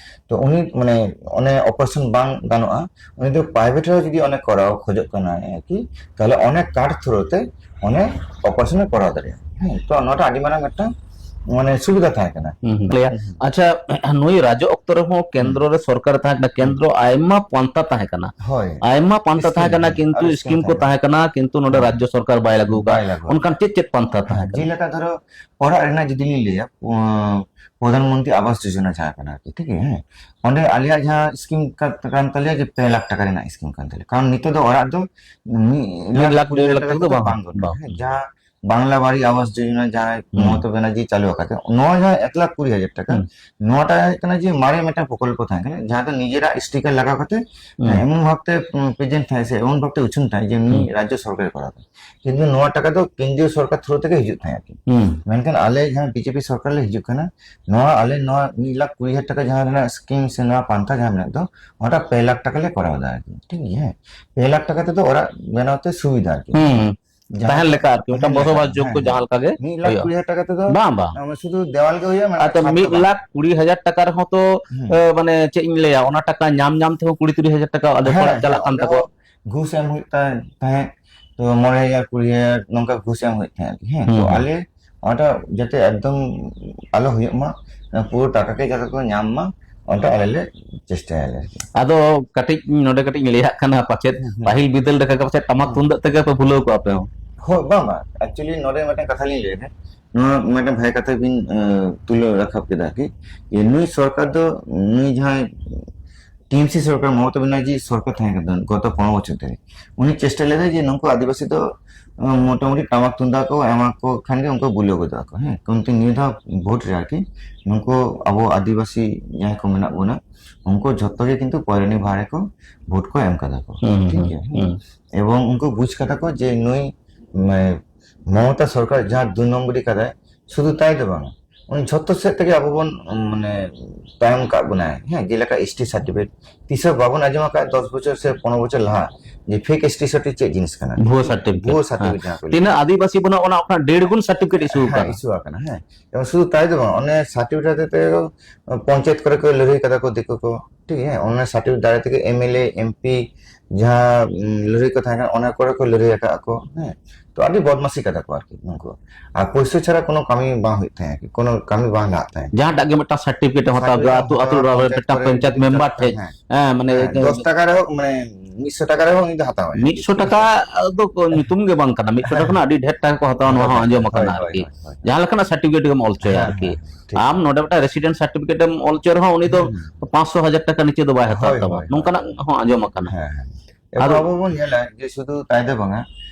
ᱛᱚ ᱩᱱᱤ ᱢᱟᱱᱮ ᱚᱱᱮ ᱚᱯᱟᱨᱮᱥᱚᱱ ᱵᱟᱝ ᱜᱟᱱᱚᱜᱼᱟ, ᱩᱱᱤ ᱫᱚ ᱯᱨᱟᱭᱵᱷᱮᱴ ᱨᱮ ᱡᱩᱫᱤ ᱚᱱᱮ ᱠᱚᱨᱟᱣ ᱠᱷᱚᱡᱚᱜ ᱠᱟᱱᱟᱭ ᱟᱨᱠᱤ, ᱛᱟᱦᱚᱞᱮ ᱚᱱᱮ ᱠᱟᱨᱰ ᱛᱷᱨᱩ ᱛᱮ ᱚᱱᱮ ᱚᱯᱟᱨᱮᱥᱚᱱ ᱮ ᱠᱚᱨᱟᱣ ᱫᱟᱲᱮᱭᱟᱜᱼᱟ᱾ ᱦᱮᱸ, ᱛᱚ ᱱᱚᱣᱟᱴᱟᱜ ᱟᱹᱰᱤ ᱢᱟᱨᱟᱝ ᱢᱤᱫᱴᱟᱝ ᱢᱟᱱᱮ ᱥᱩᱵᱤᱫᱷᱟ ᱛᱟᱦᱮᱸ ᱠᱟᱱᱟ᱾ ᱦᱩᱸ, ᱦᱩᱸ᱾ ᱞᱟᱹᱭᱟ, ᱦᱩᱸ᱾ ᱟᱪᱪᱷᱟ, ᱱᱩᱭ ᱨᱟᱡᱽ ᱚᱠᱛᱚ ᱨᱮᱦᱚᱸ ᱦᱩᱸ᱾ ᱠᱮᱱᱫᱨᱚ ᱨᱮ ᱥᱚᱨᱠᱟᱨ ᱛᱟᱦᱮᱸ ᱠᱟᱱᱟ, ᱦᱩᱸ᱾ ᱠᱮᱱᱫᱨᱚ ᱟᱭᱢᱟ ᱯᱟᱱᱛᱷᱟ ᱛᱟᱦᱮᱸ ᱠᱟᱱᱟ, ᱦᱳᱭ᱾ ᱟᱭᱢᱟ ᱯᱟᱱᱛᱷᱟ ᱥᱠᱤᱢ ᱛᱟᱦᱮᱸ ᱠᱟᱱᱟ, ᱛᱟᱦᱮᱸ ᱠᱟᱱᱟ, ᱠᱤᱱᱛᱩ ᱟᱨ ᱥᱠᱤᱢ ᱥᱠᱤᱢ ᱠᱚ ᱛᱟᱦᱮᱸ ᱛᱟᱦᱮᱸ ᱠᱟᱱᱟ᱾ ᱠᱟᱱᱟ, ᱠᱤᱱᱛᱩ ᱱᱚᱰᱮ ᱦᱩᱸ᱾ ᱨᱟᱡᱽᱡᱚ ᱥᱚᱨᱠᱟᱨ ᱵᱟᱭ ᱞᱟᱹᱜᱩ ᱟᱠᱟᱫᱼᱟ᱾ ᱵᱟᱭ ᱞᱟᱹᱜᱩ ᱚᱱᱠᱟᱱ ᱟᱠᱟᱫᱟ᱾ ᱪᱮᱫ ᱪᱮᱫ ᱯᱟᱱᱛᱷᱟ ᱦᱮᱸ, ᱛᱟᱦᱮᱸ ᱠᱟᱱᱟ? ᱡᱮᱞᱮᱠᱟ ᱫᱷᱚᱨᱚ ᱚᱲᱟᱜ ᱨᱮᱱᱟᱜ ᱡᱩᱫᱤ ᱞᱤᱧ ᱞᱟᱹᱭᱟ, ᱩᱸ, ᱯᱨᱚᱫᱷᱟᱱ ᱢᱚᱱᱛᱨᱤ ᱟᱵᱟᱥ ᱡᱳᱡᱚᱱᱟ ᱡᱟᱦᱟᱸ ᱠᱟᱱᱟ ᱟᱨᱠᱤ, ᱴᱷᱤᱠ ᱜᱮᱭᱟ, ᱦᱮᱸ, ᱚᱸᱰᱮ ᱟᱞᱮᱭᱟᱜ ᱡᱟᱦᱟᱸ ᱥᱠᱤᱢ ᱠᱟ-, ᱠᱟᱱ ᱛᱟᱞᱮᱭᱟ ᱡᱮ ᱯᱮ ᱞᱟᱠᱷ ᱴᱟᱠᱟ ᱨᱮᱱᱟᱜ ᱥᱠᱤᱢ ᱠᱟᱱ ᱛᱟᱞᱮᱭᱟ, ᱠᱟᱨᱚᱱ ᱱᱤᱛᱚᱜ ᱫᱚ ᱚᱲᱟᱜ ᱫᱚ ᱢᱤᱫ ᱢᱤᱫ ᱞᱟᱠᱷ ᱞᱟᱠᱷ ᱰᱮᱲ ᱞᱟᱠᱷ ᱴᱟᱠᱟ ᱴᱟᱠᱟ ᱫᱚ ᱛᱮᱫᱚ ᱵᱟᱝ, ᱵᱟᱝ ᱜᱟᱱᱚᱜᱼᱟ, ᱵᱟᱝ᱾ ᱦᱮᱸ, ᱡᱟᱦᱟᱸ ᱵᱟᱝᱞᱟ ᱵᱟᱲᱤ ᱟᱵᱟᱥ ᱡᱳᱡᱚᱱᱟ ᱡᱟᱦᱟᱸᱭ ᱦᱩᱸ᱾ ᱢᱚᱢᱚᱛᱟ ᱵᱮᱱᱟᱨᱡᱤ ᱪᱟᱹᱞᱩ ᱟᱠᱟᱫᱟ, ᱱᱚᱣᱟ ᱡᱟᱦᱟᱸ ᱮᱠ ᱞᱟᱠᱷ ᱠᱩᱲᱤ ᱦᱟᱡᱟᱨ ᱴᱟᱠᱟ, ᱦᱩᱸ᱾ ᱱᱚᱣᱟᱴᱟᱜ ᱦᱩᱭᱩᱜ ᱠᱟᱱᱟ ᱡᱮ ᱢᱟᱨᱮ ᱢᱤᱫᱴᱟᱝ ᱯᱨᱚᱠᱚᱞᱯᱚ ᱛᱟᱦᱮᱸ ᱠᱟᱱᱟ, ᱡᱟᱦᱟᱸ ᱫᱚ ᱱᱤᱡᱮᱨᱟᱜ ᱥᱴᱤᱠᱟᱨ ᱞᱟᱜᱟᱣ ᱠᱟᱛᱮ, ᱦᱩᱸ᱾ ᱦᱮᱸ, ᱮᱢᱚᱱ ᱵᱷᱟᱵᱛᱮ, ᱩᱸ, ᱯᱨᱮᱡᱮᱱᱴ ᱛᱟᱦᱮᱸ ᱥᱮ ᱮᱢᱚᱱ ᱵᱷᱟᱵᱛᱮ ᱩᱪᱷᱟᱹᱱ ᱛᱟᱦᱮᱸ ᱡᱮ ᱱᱩᱭ ᱦᱩᱸ᱾ ᱨᱟᱡᱽᱡᱚ ᱥᱚᱨᱠᱟᱨᱮ ᱠᱚᱨᱟᱣ ᱠᱟᱫᱟ᱾ ᱠᱤᱱᱛᱩ ᱱᱚᱣᱟ ᱴᱟᱠᱟ ᱫᱚ ᱠᱮᱱᱫᱨᱤᱭᱚ ᱥᱚᱨᱠᱟᱨ ᱛᱷᱨᱩ ᱛᱮᱜᱮ ᱦᱤᱡᱩᱜ ᱛᱟᱦᱮᱸ ᱟᱨᱠᱤ᱾ ᱦᱩᱸ᱾ ᱢᱮᱱᱠᱷᱟᱱ ᱟᱞᱮ ᱡᱟᱦᱟᱸ ᱵᱤᱡᱮᱯᱤ ᱥᱚᱨᱠᱟᱨ ᱞᱮ ᱦᱤᱡᱩᱜ ᱠᱟᱱᱟ, ᱱᱚᱣᱟ ᱟᱞᱮ ᱱᱚᱣᱟ ᱢᱤᱫ ᱞᱟᱠᱷ ᱠᱩᱲᱤ ᱦᱟᱡᱟᱨ ᱴᱟᱠᱟ ᱡᱟᱦᱟᱸ ᱨᱮᱱᱟᱜ ᱥᱠᱤᱢ ᱥᱮ ᱱᱚᱣᱟ ᱯᱟᱱᱛᱷᱟ ᱡᱟᱦᱟᱸ ᱢᱮᱱᱟᱜ ᱫᱚ, ᱚᱱᱟᱴᱟᱜ ᱯᱮ ᱞᱟᱠᱷ ᱴᱟᱠᱟ ᱞᱮ ᱠᱚᱨᱟᱣ ᱮᱫᱟ ᱟᱨᱠᱤ, ᱴᱷᱤᱠ ᱜᱮᱭᱟ, ᱦᱮᱸ᱾ ᱯᱮ ᱞᱟᱠᱷ ᱴᱟᱠᱟ ᱛᱮᱫᱚ ᱚᱲᱟᱜ ᱵᱮᱱᱟᱣ ᱛᱮ ᱥᱩᱵᱤᱫᱷᱟ ᱟᱨᱠᱤ᱾ ᱦᱩᱸ᱾ ᱡᱟᱦᱟᱸ ᱛᱟᱦᱮᱱ ᱞᱮᱠᱟ ᱟᱨᱠᱤ, ᱢᱤᱫᱴᱟᱝ ᱛᱟᱦᱮᱱ ᱞᱮᱠᱟ, ᱵᱚᱥᱚᱵᱟᱥ ᱡᱳᱜᱽ ᱦᱮᱸ, ᱠᱚ ᱦᱮᱸ᱾ ᱡᱟᱦᱟᱸ ᱞᱮᱠᱟ ᱜᱮ ᱢᱤᱫ ᱞᱟᱠᱷ ᱦᱩᱭᱩᱜᱼᱟ᱾ ᱠᱩᱲᱤ ᱦᱟᱡᱟᱨ ᱴᱟᱠᱟ ᱛᱮᱫᱚ ᱵᱟᱝ, ᱵᱟᱝ᱾ ᱟᱢ ᱥᱩᱫᱷᱩ ᱫᱮᱣᱟᱞ ᱜᱮ ᱦᱩᱭᱩᱜᱼᱟ, ᱢᱟᱱᱮ ᱟᱪᱪᱷᱟ, ᱪᱷᱟᱫᱽ ᱫᱚ ᱢᱤᱫ ᱵᱟᱝ᱾ ᱞᱟᱠᱷ ᱠᱩᱲᱤ ᱦᱟᱡᱟᱨ ᱴᱟᱠᱟ ᱨᱮᱦᱚᱸ ᱛᱚ, ᱦᱩᱸ᱾ ᱮ, ᱢᱟᱱᱮ ᱪᱮᱫ ᱤᱧ ᱞᱟᱹᱭᱟ, ᱚᱱᱟ ᱴᱟᱠᱟ ᱧᱟᱢ ᱧᱟᱢ ᱛᱮᱦᱚᱸ ᱠᱩᱲᱤ ᱛᱤᱨᱤᱥ ᱦᱟᱡᱟᱨ ᱴᱟᱠᱟ ᱟᱞᱮ ᱦᱮᱸ, ᱚᱲᱟᱜ ᱦᱮᱸ, ᱪᱟᱞᱟᱜ ᱠᱟᱱ ᱚᱸᱰᱮ ᱛᱟᱠᱚᱣᱟ᱾ ᱦᱚᱸ ᱜᱷᱩᱥ ᱮᱢ ᱦᱩᱭᱩᱜ ᱛᱟ-, ᱛᱟᱦᱮᱸᱫ᱾ ᱛᱚ ᱢᱚᱬᱮ ᱦᱟᱡᱟᱨ, ᱠᱩᱲᱤ ᱦᱟᱡᱟᱨ ᱱᱚᱝᱠᱟ ᱜᱷᱩᱥ ᱮᱢ ᱦᱩᱭᱩᱜ ᱛᱟᱦᱮᱸᱫ ᱟᱨᱠᱤ, ᱦᱮᱸ᱾ ᱦᱩᱸ, ᱛᱚ ᱦᱩᱸ᱾ ᱟᱞᱮ ᱚᱱᱟᱴᱟᱜ ᱡᱟᱛᱮ ᱮᱠᱫᱚᱢ ᱟᱞᱚ ᱦᱩᱭᱩᱜ ᱢᱟ, ᱚᱱᱟ ᱯᱩᱨᱟᱹ ᱴᱟᱠᱟ ᱜᱮ ᱡᱟᱛᱮ ᱠᱚ ᱧᱟᱢ ᱢᱟ, ᱚᱱᱟᱴᱟᱜ ᱟᱞᱮ ᱞᱮ ᱪᱮᱥᱴᱟᱭᱟᱞᱮ ᱟᱨᱠᱤ᱾ ᱟᱫᱚ ᱠᱟᱹᱴᱤᱡ ᱱᱚᱰᱮ ᱠᱟᱹᱴᱤᱡ ᱤᱧ ᱞᱟᱹᱭᱟᱜ ᱠᱟᱱᱟ, ᱯᱟᱪᱮᱫ ᱦᱩᱸ, ᱦᱩᱸ᱾ ᱯᱟᱹᱦᱤᱞ ᱵᱤᱫᱟᱹᱞ ᱞᱮᱠᱟ ᱜᱮ ᱯᱟᱪᱮᱫ ᱴᱟᱢᱟᱠ ᱦᱩᱸ᱾ ᱛᱩᱢᱫᱟᱜ ᱛᱮᱜᱮ ᱯᱮ ᱵᱷᱩᱞᱟᱹᱣ ᱠᱚᱜᱼᱟ ᱯᱮ ᱦᱚᱸ᱾ ᱦᱳᱭ, ᱵᱟᱝ, ᱵᱟᱝ, actually ᱱᱚᱰᱮ ᱢᱤᱫᱴᱟᱝ ᱠᱟᱛᱷᱟ ᱞᱤᱧ ᱞᱟᱹᱭᱫᱟ, ᱱᱚᱣᱟ ᱢᱤᱫᱴᱟᱝ ᱵᱷᱟᱭ ᱠᱟᱛᱷᱟ ᱵᱤᱱ, ᱮ, ᱛᱩᱞᱟᱹᱣ ᱨᱟᱠᱟᱵ ᱠᱮᱫᱟ ᱟᱨᱠᱤ, ᱡᱮ ᱱᱩᱭ ᱥᱚᱨᱠᱟᱨ ᱫᱚ, ᱱᱩᱭ ᱡᱟᱦᱟᱸᱭ ᱴᱤᱮᱢᱥᱤ ᱥᱚᱨᱠᱟᱨ, ᱢᱚᱢᱚᱛᱟ ᱵᱮᱱᱟᱨᱡᱤ ᱥᱚᱨᱠᱟᱨ ᱛᱟᱦᱮᱸ ᱠᱟᱱ ᱛᱟᱦᱮᱸ ᱜᱚᱛᱚ ᱯᱚᱱᱨᱚ ᱵᱚᱪᱷᱚᱨ ᱫᱷᱚᱨᱮ, ᱩᱱᱤ ᱪᱮᱥᱴᱟ ᱞᱮᱫᱟᱭ ᱡᱮ ᱱᱩᱠᱩ ᱟᱹᱫᱤᱵᱟᱹᱥᱤ ᱫᱚ, ᱮ, ᱢᱚᱴᱟᱢᱩᱴᱤ ᱴᱟᱢᱟᱠ ᱛᱩᱢᱫᱟᱜ ᱠᱚ ᱮᱢᱟ ᱠᱚ ᱠᱷᱟᱱ ᱜᱮ ᱩᱱᱠᱩ ᱵᱩᱞᱟᱹᱣ ᱜᱚᱫᱚᱜ ᱟᱠᱚ, ᱦᱮᱸ᱾ ᱠᱤᱱᱛᱩ ᱱᱤᱭᱟᱹ ᱫᱷᱟᱣ ᱵᱷᱳᱴ ᱨᱮ ᱟᱨᱠᱤ ᱱᱩᱠᱩ ᱟᱵᱚ ᱟᱹᱫᱤᱵᱟᱹᱥᱤ ᱡᱟᱦᱟᱸᱭ ᱠᱚ ᱢᱮᱱᱟᱜ ᱵᱚᱱᱟ, ᱩᱱᱠᱩ ᱡᱷᱚᱛᱚ ᱜᱮ ᱠᱤᱱᱛᱩ ᱯᱚᱭᱞᱟᱹᱱᱤ ᱵᱷᱟᱲ ᱨᱮᱠᱚ ᱵᱷᱳᱴ ᱠᱚ ᱮᱢ ᱠᱟᱫᱟ ᱠᱚ, ᱦᱩᱸ, ᱴᱷᱤᱠ ᱦᱩᱸ, ᱜᱮᱭᱟ, ᱦᱮᱸ᱾ ᱦᱩᱸ᱾ ᱮᱵᱚᱝ ᱩᱱᱠᱩ ᱵᱩᱡᱽ ᱠᱟᱫᱟ ᱠᱚ ᱡᱮ ᱱᱩᱭ, ᱢᱟᱱᱮ, ᱢᱚᱢᱚᱛᱟ ᱥᱚᱨᱠᱟᱨ ᱡᱟᱦᱟᱸ ᱫᱩ ᱱᱚᱢᱵᱚᱨᱤ ᱠᱟᱫᱟᱭ, ᱥᱩᱫᱷᱩ ᱛᱟᱭ ᱫᱚ ᱵᱟᱝ, ᱩᱱᱤ ᱡᱷᱚᱛᱚ ᱥᱮᱫ ᱛᱮᱜᱮ ᱟᱵᱚ ᱵᱚᱱ, ᱩᱢ, ᱢᱟᱱᱮ, ᱛᱟᱭᱚᱢ ᱠᱟᱜ ᱵᱚᱱᱟᱭ, ᱦᱮᱸ, ᱡᱮᱞᱮᱠᱟ ᱮᱥᱴᱤ ᱥᱟᱨᱴᱤᱯᱷᱤᱠᱮᱴ, ᱛᱤᱥ ᱦᱚᱸ ᱵᱟᱵᱚᱱ ᱟᱸᱡᱚᱢ ᱟᱠᱟᱫ ᱫᱚᱥ ᱵᱚᱪᱷᱚᱨ ᱥᱮ ᱯᱚᱱᱨᱚ ᱵᱚᱪᱷᱚᱨ ᱞᱟᱦᱟ ᱡᱮ ᱯᱷᱮᱠ ᱮᱥᱴᱤ ᱥᱟᱨᱴᱤ ᱪᱮᱫ ᱡᱤᱱᱤᱥ ᱠᱟᱱᱟ, ᱵᱷᱩᱣᱟᱹ ᱴᱷᱤᱠ ᱜᱮᱭᱟ? ᱥᱟᱨᱴᱤᱯᱷᱤᱠᱮᱴ, ᱵᱷᱩᱣᱟᱹ ᱦᱮᱸ᱾ ᱥᱟᱨᱴᱤᱯᱷᱤᱠᱮᱴ ᱡᱟᱦᱟᱸ ᱠᱚ ᱞᱟᱹᱭ᱾ ᱛᱤᱱᱟᱹᱜ ᱟᱹᱫᱤᱵᱟᱹᱥᱤ ᱵᱟᱹᱱᱩᱜ ᱚᱱᱟ, ᱚᱱᱟ ᱰᱮᱲ ᱜᱩᱱ ᱥᱟᱨᱴᱤᱯᱷᱤᱠᱮᱴ ᱤᱥᱩ ᱦᱮᱸ, ᱟᱠᱟᱱᱟ᱾ ᱤᱥᱩ ᱟᱠᱟᱱᱟ, ᱦᱮᱸ᱾ ᱮᱵᱚᱝ ᱥᱩᱫᱷᱩ ᱛᱟᱭ ᱫᱚ ᱵᱟᱝ, ᱚᱱᱮ ᱥᱟᱨᱴᱤᱯᱷᱤᱠᱮᱴ ᱦᱚᱛᱮᱡ ᱛᱮ ᱯᱚᱧᱪᱟᱭᱮᱛ ᱠᱚᱨᱮ ᱠᱚ ᱞᱟᱹᱲᱦᱟᱹᱭ ᱠᱟᱫᱟ ᱠᱚ ᱫᱤᱠᱩ ᱠᱚ, ᱴᱷᱤᱠ ᱜᱮᱭᱟ, ᱦᱮᱸ, ᱚᱱᱟ ᱥᱟᱨᱴᱤᱯᱷᱤᱠᱮᱴ ᱫᱟᱨᱟᱭ ᱛᱮᱜᱮ M L A, M P ᱡᱟᱦᱟᱸ, ᱩᱢ, ᱞᱟᱹᱲᱦᱟᱹᱭ ᱠᱚ ᱛᱟᱦᱮᱸ ᱠᱟᱱᱟ, ᱚᱱᱟ ᱠᱚᱨᱮ ᱠᱚ ᱞᱟᱹᱲᱦᱟᱹᱭ ᱟᱠᱟᱫ ᱠᱚ, ᱦᱮᱸ᱾ ᱛᱚ ᱟᱹᱰᱤ ᱵᱚᱫᱢᱟᱥᱤ ᱠᱟᱫᱟ ᱠᱚ ᱟᱨᱠᱤ ᱱᱩᱠᱩ᱾ ᱟᱨ ᱯᱩᱭᱥᱟᱹ ᱪᱷᱟᱲᱟ ᱠᱳᱱᱳ ᱠᱟᱹᱢᱤ ᱵᱟᱝ ᱦᱩᱭᱩᱜ ᱛᱟᱦᱮᱸᱫ ᱟᱨᱠᱤ, ᱠᱳᱱᱳ ᱠᱟᱹᱢᱤ ᱵᱟᱝ ᱞᱟᱦᱟᱜ ᱛᱟᱦᱮᱸᱫ᱾ ᱡᱟᱦᱟᱸᱴᱟᱜ ᱜᱮ ᱢᱤᱫᱴᱟᱝ ᱥᱟᱨᱴᱤᱯᱷᱤᱠᱮᱴ ᱮᱢ ᱦᱟᱛᱟᱣ ᱥᱟᱨᱴᱤᱯᱷᱤᱠᱮᱴ ᱠᱮᱫᱟ, ᱟᱹᱛᱩ, ᱟᱹᱛᱩ ᱦᱟᱛᱟᱣᱟ, ᱨᱮ ᱯᱚᱧᱪᱟᱭᱮᱛ ᱢᱤᱫᱴᱟᱝ ᱠᱚᱨᱮ ᱯᱚᱧᱪᱟᱭᱮᱛ ᱡᱩᱫᱤ ᱢᱮᱢᱵᱟᱨ ᱪᱟᱞᱟᱜ ᱴᱷᱮᱡ, ᱠᱟᱱᱟ, ᱦᱮᱸ᱾ ᱦᱮᱸ, ᱢᱟᱱᱮ ᱦᱮᱸ, ᱫᱚᱥ ᱴᱟᱠᱟ ᱨᱮᱦᱚᱸ, ᱢᱟᱱᱮ, ᱢᱤᱫᱥᱚ ᱴᱟᱠᱟ ᱨᱮᱦᱚᱸ ᱩᱱᱤ ᱫᱚ ᱦᱟᱛᱟᱣᱟᱭ᱾ ᱢᱤᱫᱥᱚ ᱴᱟᱠᱟ ᱫᱚ ᱠᱚ ᱧᱩᱛᱩᱢ ᱜᱮ ᱵᱟᱝ ᱠᱟᱱᱟ, ᱢᱤᱫᱥᱚ ᱴᱟᱠᱟ ᱦᱮᱸ᱾ ᱠᱷᱚᱱᱟᱜ ᱟᱹᱰᱤ ᱰᱷᱮᱨ ᱴᱟᱠᱟ ᱠᱚ ᱦᱟᱛᱟᱣᱟ, ᱱᱚᱣᱟ ᱦᱳᱭ, ᱦᱚᱸ ᱦᱳᱭ, ᱟᱸᱡᱚᱢ ᱟᱠᱟᱱᱟ ᱦᱳᱭ, ᱟᱨᱠᱤ᱾ ᱦᱳᱭ, ᱦᱳᱭ᱾ ᱡᱟᱦᱟᱸ ᱞᱮᱠᱟᱱᱟᱜ ᱥᱟᱨᱴᱤᱯᱷᱤᱠᱮᱴ ᱜᱮᱢ ᱚᱞ ᱦᱚᱪᱚᱭᱟ ᱦᱮᱸ, ᱟᱨᱠᱤ᱾ ᱦᱮᱸ, ᱦᱮᱸ, ᱴᱷᱤᱠ᱾ ᱟᱢ ᱱᱚᱰᱮ ᱢᱤᱫᱴᱟᱝ ᱨᱮᱥᱤᱰᱮᱱᱴ ᱥᱟᱨᱴᱤᱯᱷᱤᱠᱮᱴ ᱮᱢ ᱚᱞ ᱦᱚᱪᱚᱭ ᱨᱮᱦᱚᱸ, ᱩᱱᱤ ᱫᱚ ᱦᱩᱸ, ᱦᱩᱸ᱾ ᱯᱟᱸᱪᱥᱚ ᱦᱟᱡᱟᱨ ᱴᱟᱠᱟ ᱱᱤᱪᱮ ᱫᱚ ᱵᱟᱭ ᱦᱟᱛᱟᱣ ᱦᱳᱭ, ᱛᱟᱢᱟ, ᱦᱳᱭ, ᱦᱳᱭ᱾ ᱱᱚᱝᱠᱟᱱᱟᱜ ᱦᱚᱸ ᱟᱸᱡᱚᱢ ᱟᱠᱟᱱᱟ᱾ ᱦᱮᱸ, ᱦᱮᱸ᱾ ᱮᱵᱚᱝ ᱟᱫᱚ ᱟᱵᱚ ᱵᱚᱱ ᱧᱮᱞᱟ ᱡᱮ ᱥᱩᱫᱷᱩ ᱛᱟᱭ ᱫᱚ ᱵᱟᱝᱟ,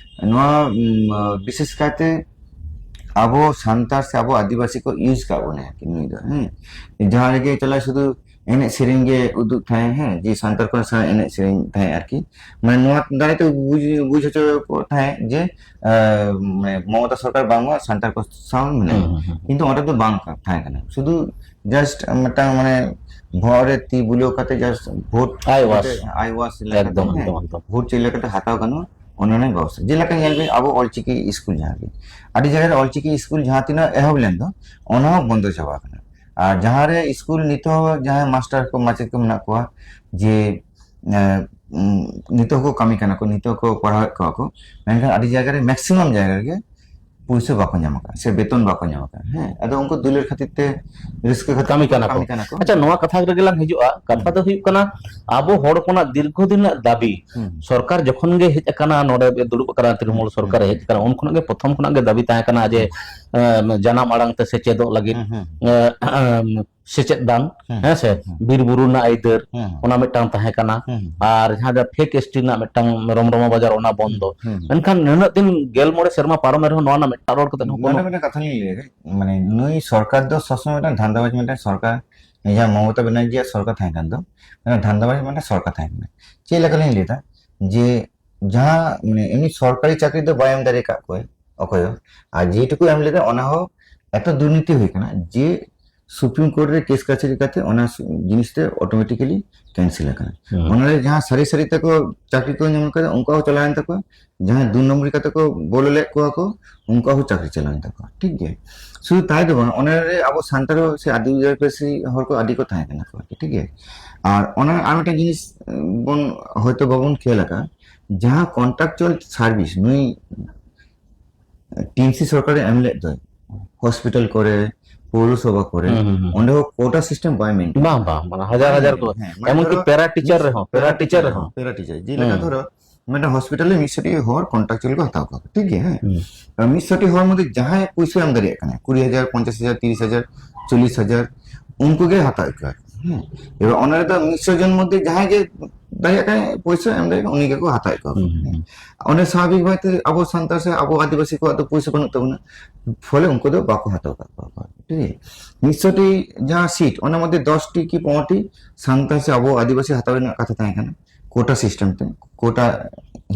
ᱱᱚᱣᱟ, ᱩᱢ, ᱵᱤᱥᱮᱥ ᱠᱟᱭᱛᱮ ᱟᱵᱚ ᱥᱟᱱᱛᱟᱲ ᱥᱮ ᱟᱵᱚ ᱟᱹᱫᱤᱵᱟᱹᱥᱤ ᱠᱚ ᱤᱭᱩᱡᱽ ᱠᱟᱜ ᱵᱚᱱᱟ ᱟᱨᱠᱤ ᱱᱩᱭ ᱫᱚ, ᱦᱮᱸ᱾ ᱡᱟᱦᱟᱸ ᱨᱮᱜᱮ ᱪᱟᱞᱟᱜ ᱥᱩᱫᱷᱩ ᱮᱱᱮᱡ ᱥᱮᱨᱮᱧ ᱜᱮ ᱩᱫᱩᱜ ᱛᱟᱦᱮᱸ, ᱦᱮᱸ, ᱡᱮ ᱥᱟᱱᱛᱟᱲ ᱠᱚ ᱥᱟᱶ ᱮᱱᱮᱡ ᱥᱮᱨᱮᱧ ᱛᱟᱦᱮᱸ ᱟᱨᱠᱤ᱾ ᱢᱟᱱᱮ ᱱᱚᱣᱟ ᱫᱟᱨᱟᱭ ᱛᱮ ᱵᱩᱡᱽ, ᱵᱩᱡᱽ ᱦᱚᱪᱚ ᱠᱚ ᱛᱟᱦᱮᱸ ᱡᱮ, ᱟᱸ, ᱢᱟᱱᱮ ᱢᱚᱢᱚᱛᱟ ᱥᱚᱨᱠᱟᱨ ᱵᱟᱝᱢᱟ ᱥᱟᱱᱛᱟᱲ ᱠᱚ ᱥᱟᱶ ᱢᱮᱱᱟᱭᱟ᱾ ᱦᱩᱸ, ᱦᱩᱸ, ᱦᱩᱸ᱾ ᱠᱤᱱᱛᱩ ᱚᱸᱰᱮ ᱫᱚ ᱵᱟᱝ ᱠᱟ-, ᱛᱟᱦᱮᱸ ᱠᱟᱱᱟ᱾ ᱥᱩᱫᱷᱩ just ᱢᱤᱫᱴᱟᱝ ᱢᱟᱱᱮ ᱵᱚᱦᱚᱜ ᱨᱮ ᱛᱤ ᱵᱩᱞᱟᱹᱣ ᱠᱟᱛᱮ just ᱵᱷᱳᱴ ᱟᱭ ᱣᱟᱥ᱾ ᱠᱟᱛᱮ, ᱟᱭ ᱣᱟᱥ ᱞᱮᱠᱟᱛᱮ, ᱮᱠᱫᱚᱢ, ᱦᱮᱸ, ᱮᱠᱫᱚᱢ, ᱮᱠᱫᱚᱢ᱾ ᱵᱷᱳᱴ ᱪᱮᱫ ᱞᱮᱠᱟᱛᱮ ᱦᱟᱛᱟᱣ ᱜᱟᱱᱚᱜᱼᱟ, ᱚᱱᱟ ᱨᱮᱱᱟᱜ ᱵᱮᱵᱚᱥᱛᱷᱟ᱾ ᱡᱮᱞᱮᱠᱟ ᱧᱮᱞ ᱵᱤᱱ, ᱟᱵᱚ ᱚᱞᱪᱤᱠᱤ ᱥᱠᱩᱞ ᱡᱟᱦᱟᱸ ᱜᱮ, ᱟᱹᱰᱤ ᱡᱟᱭᱜᱟ ᱨᱮ ᱚᱞᱪᱤᱠᱤ ᱥᱠᱩᱞ ᱡᱟᱦᱟᱸ ᱛᱤᱱᱟᱹᱜ ᱮᱦᱚᱵ ᱞᱮᱱ ᱫᱚ, ᱚᱱᱟ ᱦᱚᱸ ᱵᱚᱱᱫᱚ ᱪᱟᱵᱟ ᱟᱠᱟᱱᱟ᱾ ᱟᱨ ᱡᱟᱦᱟᱸ ᱨᱮ ᱥᱠᱩᱞ ᱱᱤᱛᱚᱜ ᱡᱟᱦᱟᱸᱭ ᱢᱟᱥᱴᱟᱨ ᱠᱚ, ᱢᱟᱪᱮᱫ ᱠᱚ ᱢᱮᱱᱟᱜ ᱠᱚᱣᱟ, ᱡᱮ, ᱮᱸ, ᱩᱸ, ᱱᱤᱛᱚᱜ ᱦᱚᱸᱠᱚ ᱠᱟᱹᱢᱤ ᱠᱟᱱᱟ ᱠᱚ, ᱱᱤᱛᱚᱜ ᱦᱚᱸᱠᱚ ᱯᱟᱲᱦᱟᱣᱮᱫ ᱠᱚᱣᱟ ᱠᱚ, ᱢᱮᱱᱠᱷᱟᱱ ᱟᱹᱰᱤ ᱡᱟᱭᱜᱟ ᱨᱮ, ᱢᱮᱠᱥᱤᱢᱟᱢ ᱡᱟᱭᱜᱟ ᱨᱮᱜᱮ ᱯᱩᱭᱥᱟᱹ ᱵᱟᱠᱚ ᱧᱟᱢ ᱟᱠᱟᱫᱟ ᱥᱮ ᱵᱮᱛᱚᱱ ᱵᱟᱠᱚ ᱧᱟᱢ ᱟᱠᱟᱫᱟ᱾ ᱦᱮᱸ, ᱟᱫᱚ ᱩᱱᱠᱩ ᱫᱩᱞᱟᱹᱲ ᱠᱷᱟᱹᱛᱤᱨ ᱛᱮ, ᱨᱟᱹᱥᱠᱟᱹ ᱠᱷᱟᱹᱛᱤᱨ ᱠᱟᱹᱢᱤ ᱠᱟᱱᱟ ᱠᱚ᱾ ᱠᱟᱹᱢᱤ ᱠᱟᱱᱟ ᱠᱚ᱾ ᱟᱪᱪᱷᱟ, ᱱᱚᱣᱟ ᱠᱟᱛᱷᱟ ᱨᱮᱜᱮ ᱞᱟᱝ ᱦᱤᱡᱩᱜᱼᱟ᱾ ᱠᱟᱛᱷᱟ ᱦᱩᱸ᱾ ᱫᱚ ᱦᱩᱭᱩᱜ ᱠᱟᱱᱟ, ᱟᱵᱚ ᱦᱚᱲ ᱦᱚᱯᱚᱱᱟᱜ ᱫᱤᱨᱜᱷᱚ ᱫᱤᱱ ᱨᱮᱱᱟᱜ ᱫᱟᱹᱵᱤ, ᱦᱩᱸ᱾ ᱥᱚᱨᱠᱟᱨ ᱡᱚᱠᱷᱚᱱ ᱜᱮ ᱦᱮᱡ ᱟᱠᱟᱱᱟ, ᱱᱚᱰᱮ ᱫᱩᱲᱩᱵ ᱟᱠᱟᱱᱟ, ᱛᱨᱤᱱᱢᱩᱞ ᱥᱚᱨᱠᱟᱨᱮ ᱦᱩᱸ᱾ ᱦᱮᱡ ᱟᱠᱟᱱᱟ, ᱩᱱ ᱠᱷᱚᱱᱟᱜ ᱜᱮ, ᱯᱨᱚᱛᱷᱚᱢ ᱠᱷᱚᱱᱟᱜ ᱜᱮ ᱫᱟᱹᱵᱤ ᱛᱟᱦᱮᱸ ᱠᱟᱱᱟ ᱡᱮ, ᱦᱩᱸ᱾ ᱮᱸ, ᱡᱟᱱᱟᱢ ᱟᱲᱟᱝ ᱛᱮ ᱥᱮᱪᱮᱫᱚᱜ ᱞᱟᱹᱜᱤᱫ, ᱦᱩᱸ, ᱦᱩᱸ᱾ ᱮᱸ, ᱥᱮᱪᱮᱫ ᱫᱟᱱ, ᱦᱩᱸ᱾ ᱦᱮᱸ ᱥᱮ, ᱦᱩᱸ᱾ ᱵᱤᱨ ᱵᱩᱨᱩ ᱨᱮᱱᱟᱜ ᱟᱹᱭᱫᱟᱹᱨ, ᱦᱩᱸ᱾ ᱚᱱᱟ ᱢᱤᱫᱴᱟᱝ ᱛᱟᱦᱮᱸ ᱠᱟᱱᱟ᱾ ᱦᱩᱸ᱾ ᱟᱨ ᱡᱟᱦᱟᱸ ᱫᱚ ᱯᱷᱮᱠ ᱮᱥ ᱴᱤ ᱨᱮᱱᱟᱜ ᱢᱤᱫᱴᱟᱝ ᱨᱚᱢᱨᱚᱢᱟ ᱵᱟᱡᱟᱨ, ᱚᱱᱟ ᱵᱚᱱᱫᱚ᱾ ᱦᱩᱸ᱾ ᱢᱮᱱᱠᱷᱟᱱ ᱱᱩᱱᱟᱹᱜ ᱫᱤᱱ, ᱜᱮᱞ ᱢᱚᱬᱮ ᱥᱮᱨᱢᱟ ᱯᱟᱨᱚᱢ ᱮᱱ ᱨᱮᱦᱚᱸ, ᱱᱚᱣᱟ ᱨᱮᱱᱟᱜ ᱢᱤᱫᱴᱟᱝ ᱨᱚᱲ ᱠᱟᱛᱮ ᱦᱚᱸ ᱱᱚᱰᱮ ᱠᱳᱱᱳ ᱢᱤᱫᱴᱟᱝ ᱠᱟᱛᱷᱟ ᱞᱤᱧ ᱞᱟᱹᱭᱟ, ᱢᱟᱱᱮ, ᱱᱩᱭ ᱥᱚᱨᱠᱟᱨ ᱫᱚ ᱥᱚᱵᱽᱥᱚᱢᱚᱭ ᱢᱤᱫᱴᱟᱝ ᱫᱷᱟᱱᱫᱟᱵᱟᱡᱽ ᱢᱤᱫᱴᱟᱝ ᱥᱚᱨᱠᱟᱨ, ᱡᱟᱦᱟᱸ ᱢᱚᱢᱚᱛᱟ ᱵᱮᱱᱟᱨᱡᱤᱭᱟᱜ ᱥᱚᱨᱠᱟᱨ ᱛᱟᱦᱮᱸ ᱠᱟᱱ ᱫᱚ, ᱢᱤᱫᱴᱟᱝ ᱫᱷᱟᱱᱫᱟᱵᱟᱡᱽ ᱢᱤᱫᱴᱟᱝ ᱥᱚᱨᱠᱟᱨ ᱛᱟᱦᱮᱸ ᱠᱟᱱᱟ᱾ ᱪᱮᱫ ᱞᱮᱠᱟ ᱞᱤᱧ ᱞᱟᱹᱭ ᱮᱫᱟ, ᱡᱮ ᱡᱟᱦᱟᱸ, ᱢᱟᱱᱮ, ᱮᱢᱱᱤ ᱥᱚᱨᱠᱟᱨᱤ ᱪᱟᱹᱠᱨᱤ ᱫᱚ ᱵᱟᱭ ᱮᱢ ᱫᱟᱲᱮ ᱟᱠᱟᱫ ᱠᱚᱣᱟᱭ ᱚᱠᱚᱭ ᱦᱚᱸ, ᱟᱨ ᱡᱮᱴᱩᱠᱩ ᱮᱢ ᱞᱮᱫᱟ, ᱚᱱᱟ ᱦᱚᱸ ᱮᱛᱚ ᱫᱩᱨᱱᱤᱛᱤ ᱦᱩᱭ ᱠᱟᱱᱟ ᱡᱮ ᱥᱩᱯᱨᱤᱢ ᱠᱳᱨᱴ ᱨᱮ ᱠᱮᱥ ᱠᱟᱪᱷᱟᱨᱤ ᱠᱟᱛᱮ ᱚᱱᱟ ᱥᱩ-, ᱡᱤᱱᱤᱥ ᱛᱮ ᱚᱴᱳᱢᱮᱴᱤᱠᱟᱞᱤ ᱠᱮᱱᱥᱮᱞ ᱟᱠᱟᱱᱟ᱾ ᱦᱩᱸ᱾ ᱚᱱᱟᱨᱮ ᱡᱟᱦᱟᱸ ᱥᱟᱹᱨᱤ ᱥᱟᱹᱨᱤ ᱛᱮᱠᱚ ᱪᱟᱹᱠᱨᱤ ᱠᱚ ᱧᱟᱢ ᱠᱟᱫᱟ, ᱩᱱᱠᱩᱣᱟᱜ ᱦᱚᱸ ᱪᱟᱞᱟᱣᱮᱱ ᱛᱟᱠᱚᱣᱟ, ᱡᱟᱦᱟᱸᱭ ᱫᱩ ᱱᱚᱢᱵᱚᱨᱤ ᱠᱟᱛᱮ ᱠᱚ ᱵᱚᱞᱚ ᱞᱮᱫ ᱠᱚᱣᱟ ᱠᱚ, ᱩᱱᱠᱩᱣᱟᱜ ᱦᱚᱸ ᱪᱟᱹᱠᱨᱤ ᱪᱟᱞᱟᱣᱮᱱ ᱛᱟᱠᱚᱣᱟ, ᱴᱷᱤᱠ ᱜᱮᱭᱟ᱾ ᱥᱩᱫᱷᱩ ᱛᱟᱭ ᱫᱚ ᱵᱟᱝ, ᱚᱱᱟᱨᱮ ᱟᱵᱚ ᱥᱟᱱᱛᱟᱲ ᱥᱮ ᱟᱹᱫᱤᱵᱟᱹᱥᱤ ᱦᱚᱲ ᱠᱚ ᱟᱹᱰᱤ ᱠᱚ ᱛᱟᱦᱮᱸ ᱠᱟᱱᱟ ᱠᱚ, ᱴᱷᱤᱠ ᱜᱮᱭᱟ᱾ ᱟᱨ ᱚᱱᱟ ᱟᱨ ᱢᱤᱫᱴᱟᱝ ᱡᱤᱱᱤᱥ ᱵᱚᱱ ᱦᱚᱭᱛᱳ ᱵᱟᱵᱚᱱ ᱠᱷᱮᱭᱟᱞ ᱟᱠᱟᱫᱟ, ᱡᱟᱦᱟᱸ ᱠᱚᱱᱴᱨᱟᱠᱪᱩᱣᱟᱞ ᱥᱟᱨᱵᱷᱤᱥ ᱱᱩᱭ ᱴᱤ ᱮᱢ ᱥᱤ ᱥᱚᱨᱠᱟᱨᱮ ᱮᱢ ᱞᱮᱫ ᱫᱚ ᱦᱚᱥᱯᱤᱴᱟᱞ ᱠᱚᱨᱮ, ᱯᱳᱣᱨᱚᱥᱚᱵᱷᱟ ᱠᱚᱨᱮ, ᱦᱩᱸ, ᱦᱩᱸ, ᱦᱩᱸ᱾ ᱚᱸᱰᱮ ᱦᱚᱸ ᱠᱳᱴᱟ ᱥᱤᱥᱴᱮᱢ ᱵᱟᱭ ᱢᱮᱱᱴᱮᱱ᱾ ᱵᱟᱝ, ᱵᱟᱝ, ᱵᱟᱝ, ᱦᱟᱡᱟᱨ ᱦᱟᱡᱟᱨ ᱠᱚ, ᱦᱮᱸ, ᱢᱟᱱᱮ ᱮᱢᱚᱱᱠᱤ ᱫᱷᱚᱨᱚ ᱯᱮᱨᱟ ᱴᱤᱪᱟᱨ ᱢᱤᱥ-, ᱨᱮᱦᱚᱸ, ᱯᱮᱨᱟ ᱯᱮᱨᱟ ᱴᱤᱪᱟᱨ ᱴᱤᱪᱟᱨ ᱨᱮᱦᱚᱸ, ᱨᱮᱦᱚᱸ᱾ ᱯᱮᱨᱟ ᱴᱤᱪᱟᱨ᱾ ᱡᱮᱞᱮᱠᱟ ᱦᱩᱸ᱾ ᱫᱷᱚᱨᱚ, ᱢᱤᱫᱴᱟᱝ ᱦᱚᱥᱯᱤᱴᱟᱞ ᱨᱮ ᱢᱤᱫ ᱥᱚ ᱴᱤ ᱦᱚᱲ ᱠᱚᱱᱴᱨᱟᱠᱪᱩᱣᱟᱞ ᱠᱚ ᱦᱟᱛᱟᱣ ᱠᱚᱣᱟ, ᱴᱷᱤᱠ ᱜᱮᱭᱟ, ᱦᱮᱸ? ᱦᱩᱸ᱾ ᱟᱨ ᱢᱤᱫ ᱥᱚ ᱴᱤ ᱦᱚᱲ ᱢᱚᱫᱽᱫᱷᱮ ᱡᱟᱦᱟᱸᱭ ᱯᱩᱭᱥᱟᱹ ᱮᱢ ᱫᱟᱲᱮᱭᱟᱜ ᱠᱟᱱᱟ, ᱠᱩᱲᱤ ᱦᱟᱡᱟᱨ, ᱯᱚᱧᱪᱟᱥ ᱦᱟᱡᱟᱨ, ᱛᱤᱨᱤᱥ ᱦᱟᱡᱟᱨ, ᱪᱚᱞᱞᱤᱥ ᱦᱟᱡᱟᱨ, ᱩᱱᱠᱩ ᱜᱮ ᱦᱟᱛᱟᱣᱮᱫ ᱠᱚᱣᱟ, ᱦᱮᱸ? ᱮᱵᱟᱨ ᱚᱱᱟ ᱨᱮᱫᱚ ᱢᱤᱫ ᱥᱚ ᱡᱚᱱ ᱢᱚᱫᱽᱫᱷᱮ ᱡᱟᱦᱟᱸᱭ ᱜᱮ ᱫᱟᱲᱮᱭᱟᱜ ᱠᱟᱱᱟᱭ, ᱯᱩᱭᱥᱟᱹ ᱮᱢ ᱫᱟᱲᱮᱭᱟᱜ ᱠᱟᱱᱟ, ᱩᱱᱤ ᱜᱮᱠᱚ ᱦᱟᱛᱟᱣᱮᱫ ᱠᱚᱣᱟ᱾ ᱦᱩᱸ, ᱦᱩᱸ᱾ ᱚᱸᱰᱮ ᱥᱟᱵᱷᱟᱵᱤᱠ ᱵᱷᱟᱵᱛᱮ ᱟᱵᱚ ᱥᱟᱱᱛᱟᱲ ᱥᱮ ᱟᱵᱚ ᱟᱹᱫᱤᱵᱟᱹᱥᱤ ᱠᱚᱣᱟᱜ ᱫᱚ ᱯᱩᱭᱥᱟᱹ ᱵᱟᱹᱱᱩᱜ ᱛᱟᱵᱚᱱᱟ, ᱯᱷᱚᱞᱮ ᱩᱱᱠᱩ ᱫᱚ ᱵᱟᱠᱚ ᱦᱟᱛᱟᱣ ᱠᱟᱜ ᱠᱚᱣᱟ, ᱴᱷᱤᱠ ᱜᱮᱭᱟ? ᱢᱤᱫ ᱥᱚ ᱴᱤ ᱡᱟᱦᱟᱸ ᱥᱤᱴ, ᱚᱱᱟ ᱢᱚᱫᱽᱫᱷᱮ ᱫᱚᱥ ᱴᱤ ᱠᱤ ᱯᱚᱱᱨᱚ ᱴᱤ ᱥᱟᱱᱛᱟᱲ ᱥᱮ ᱟᱵᱚ ᱟᱹᱫᱤᱵᱟᱹᱥᱤ ᱦᱟᱛᱟᱣ ᱨᱮᱱᱟᱜ ᱠᱟᱛᱷᱟ ᱛᱟᱦᱮᱸ ᱠᱟᱱᱟ, ᱠᱳᱴᱟ ᱥᱤᱥᱴᱮᱢ ᱛᱮ, ᱠᱳᱴᱟ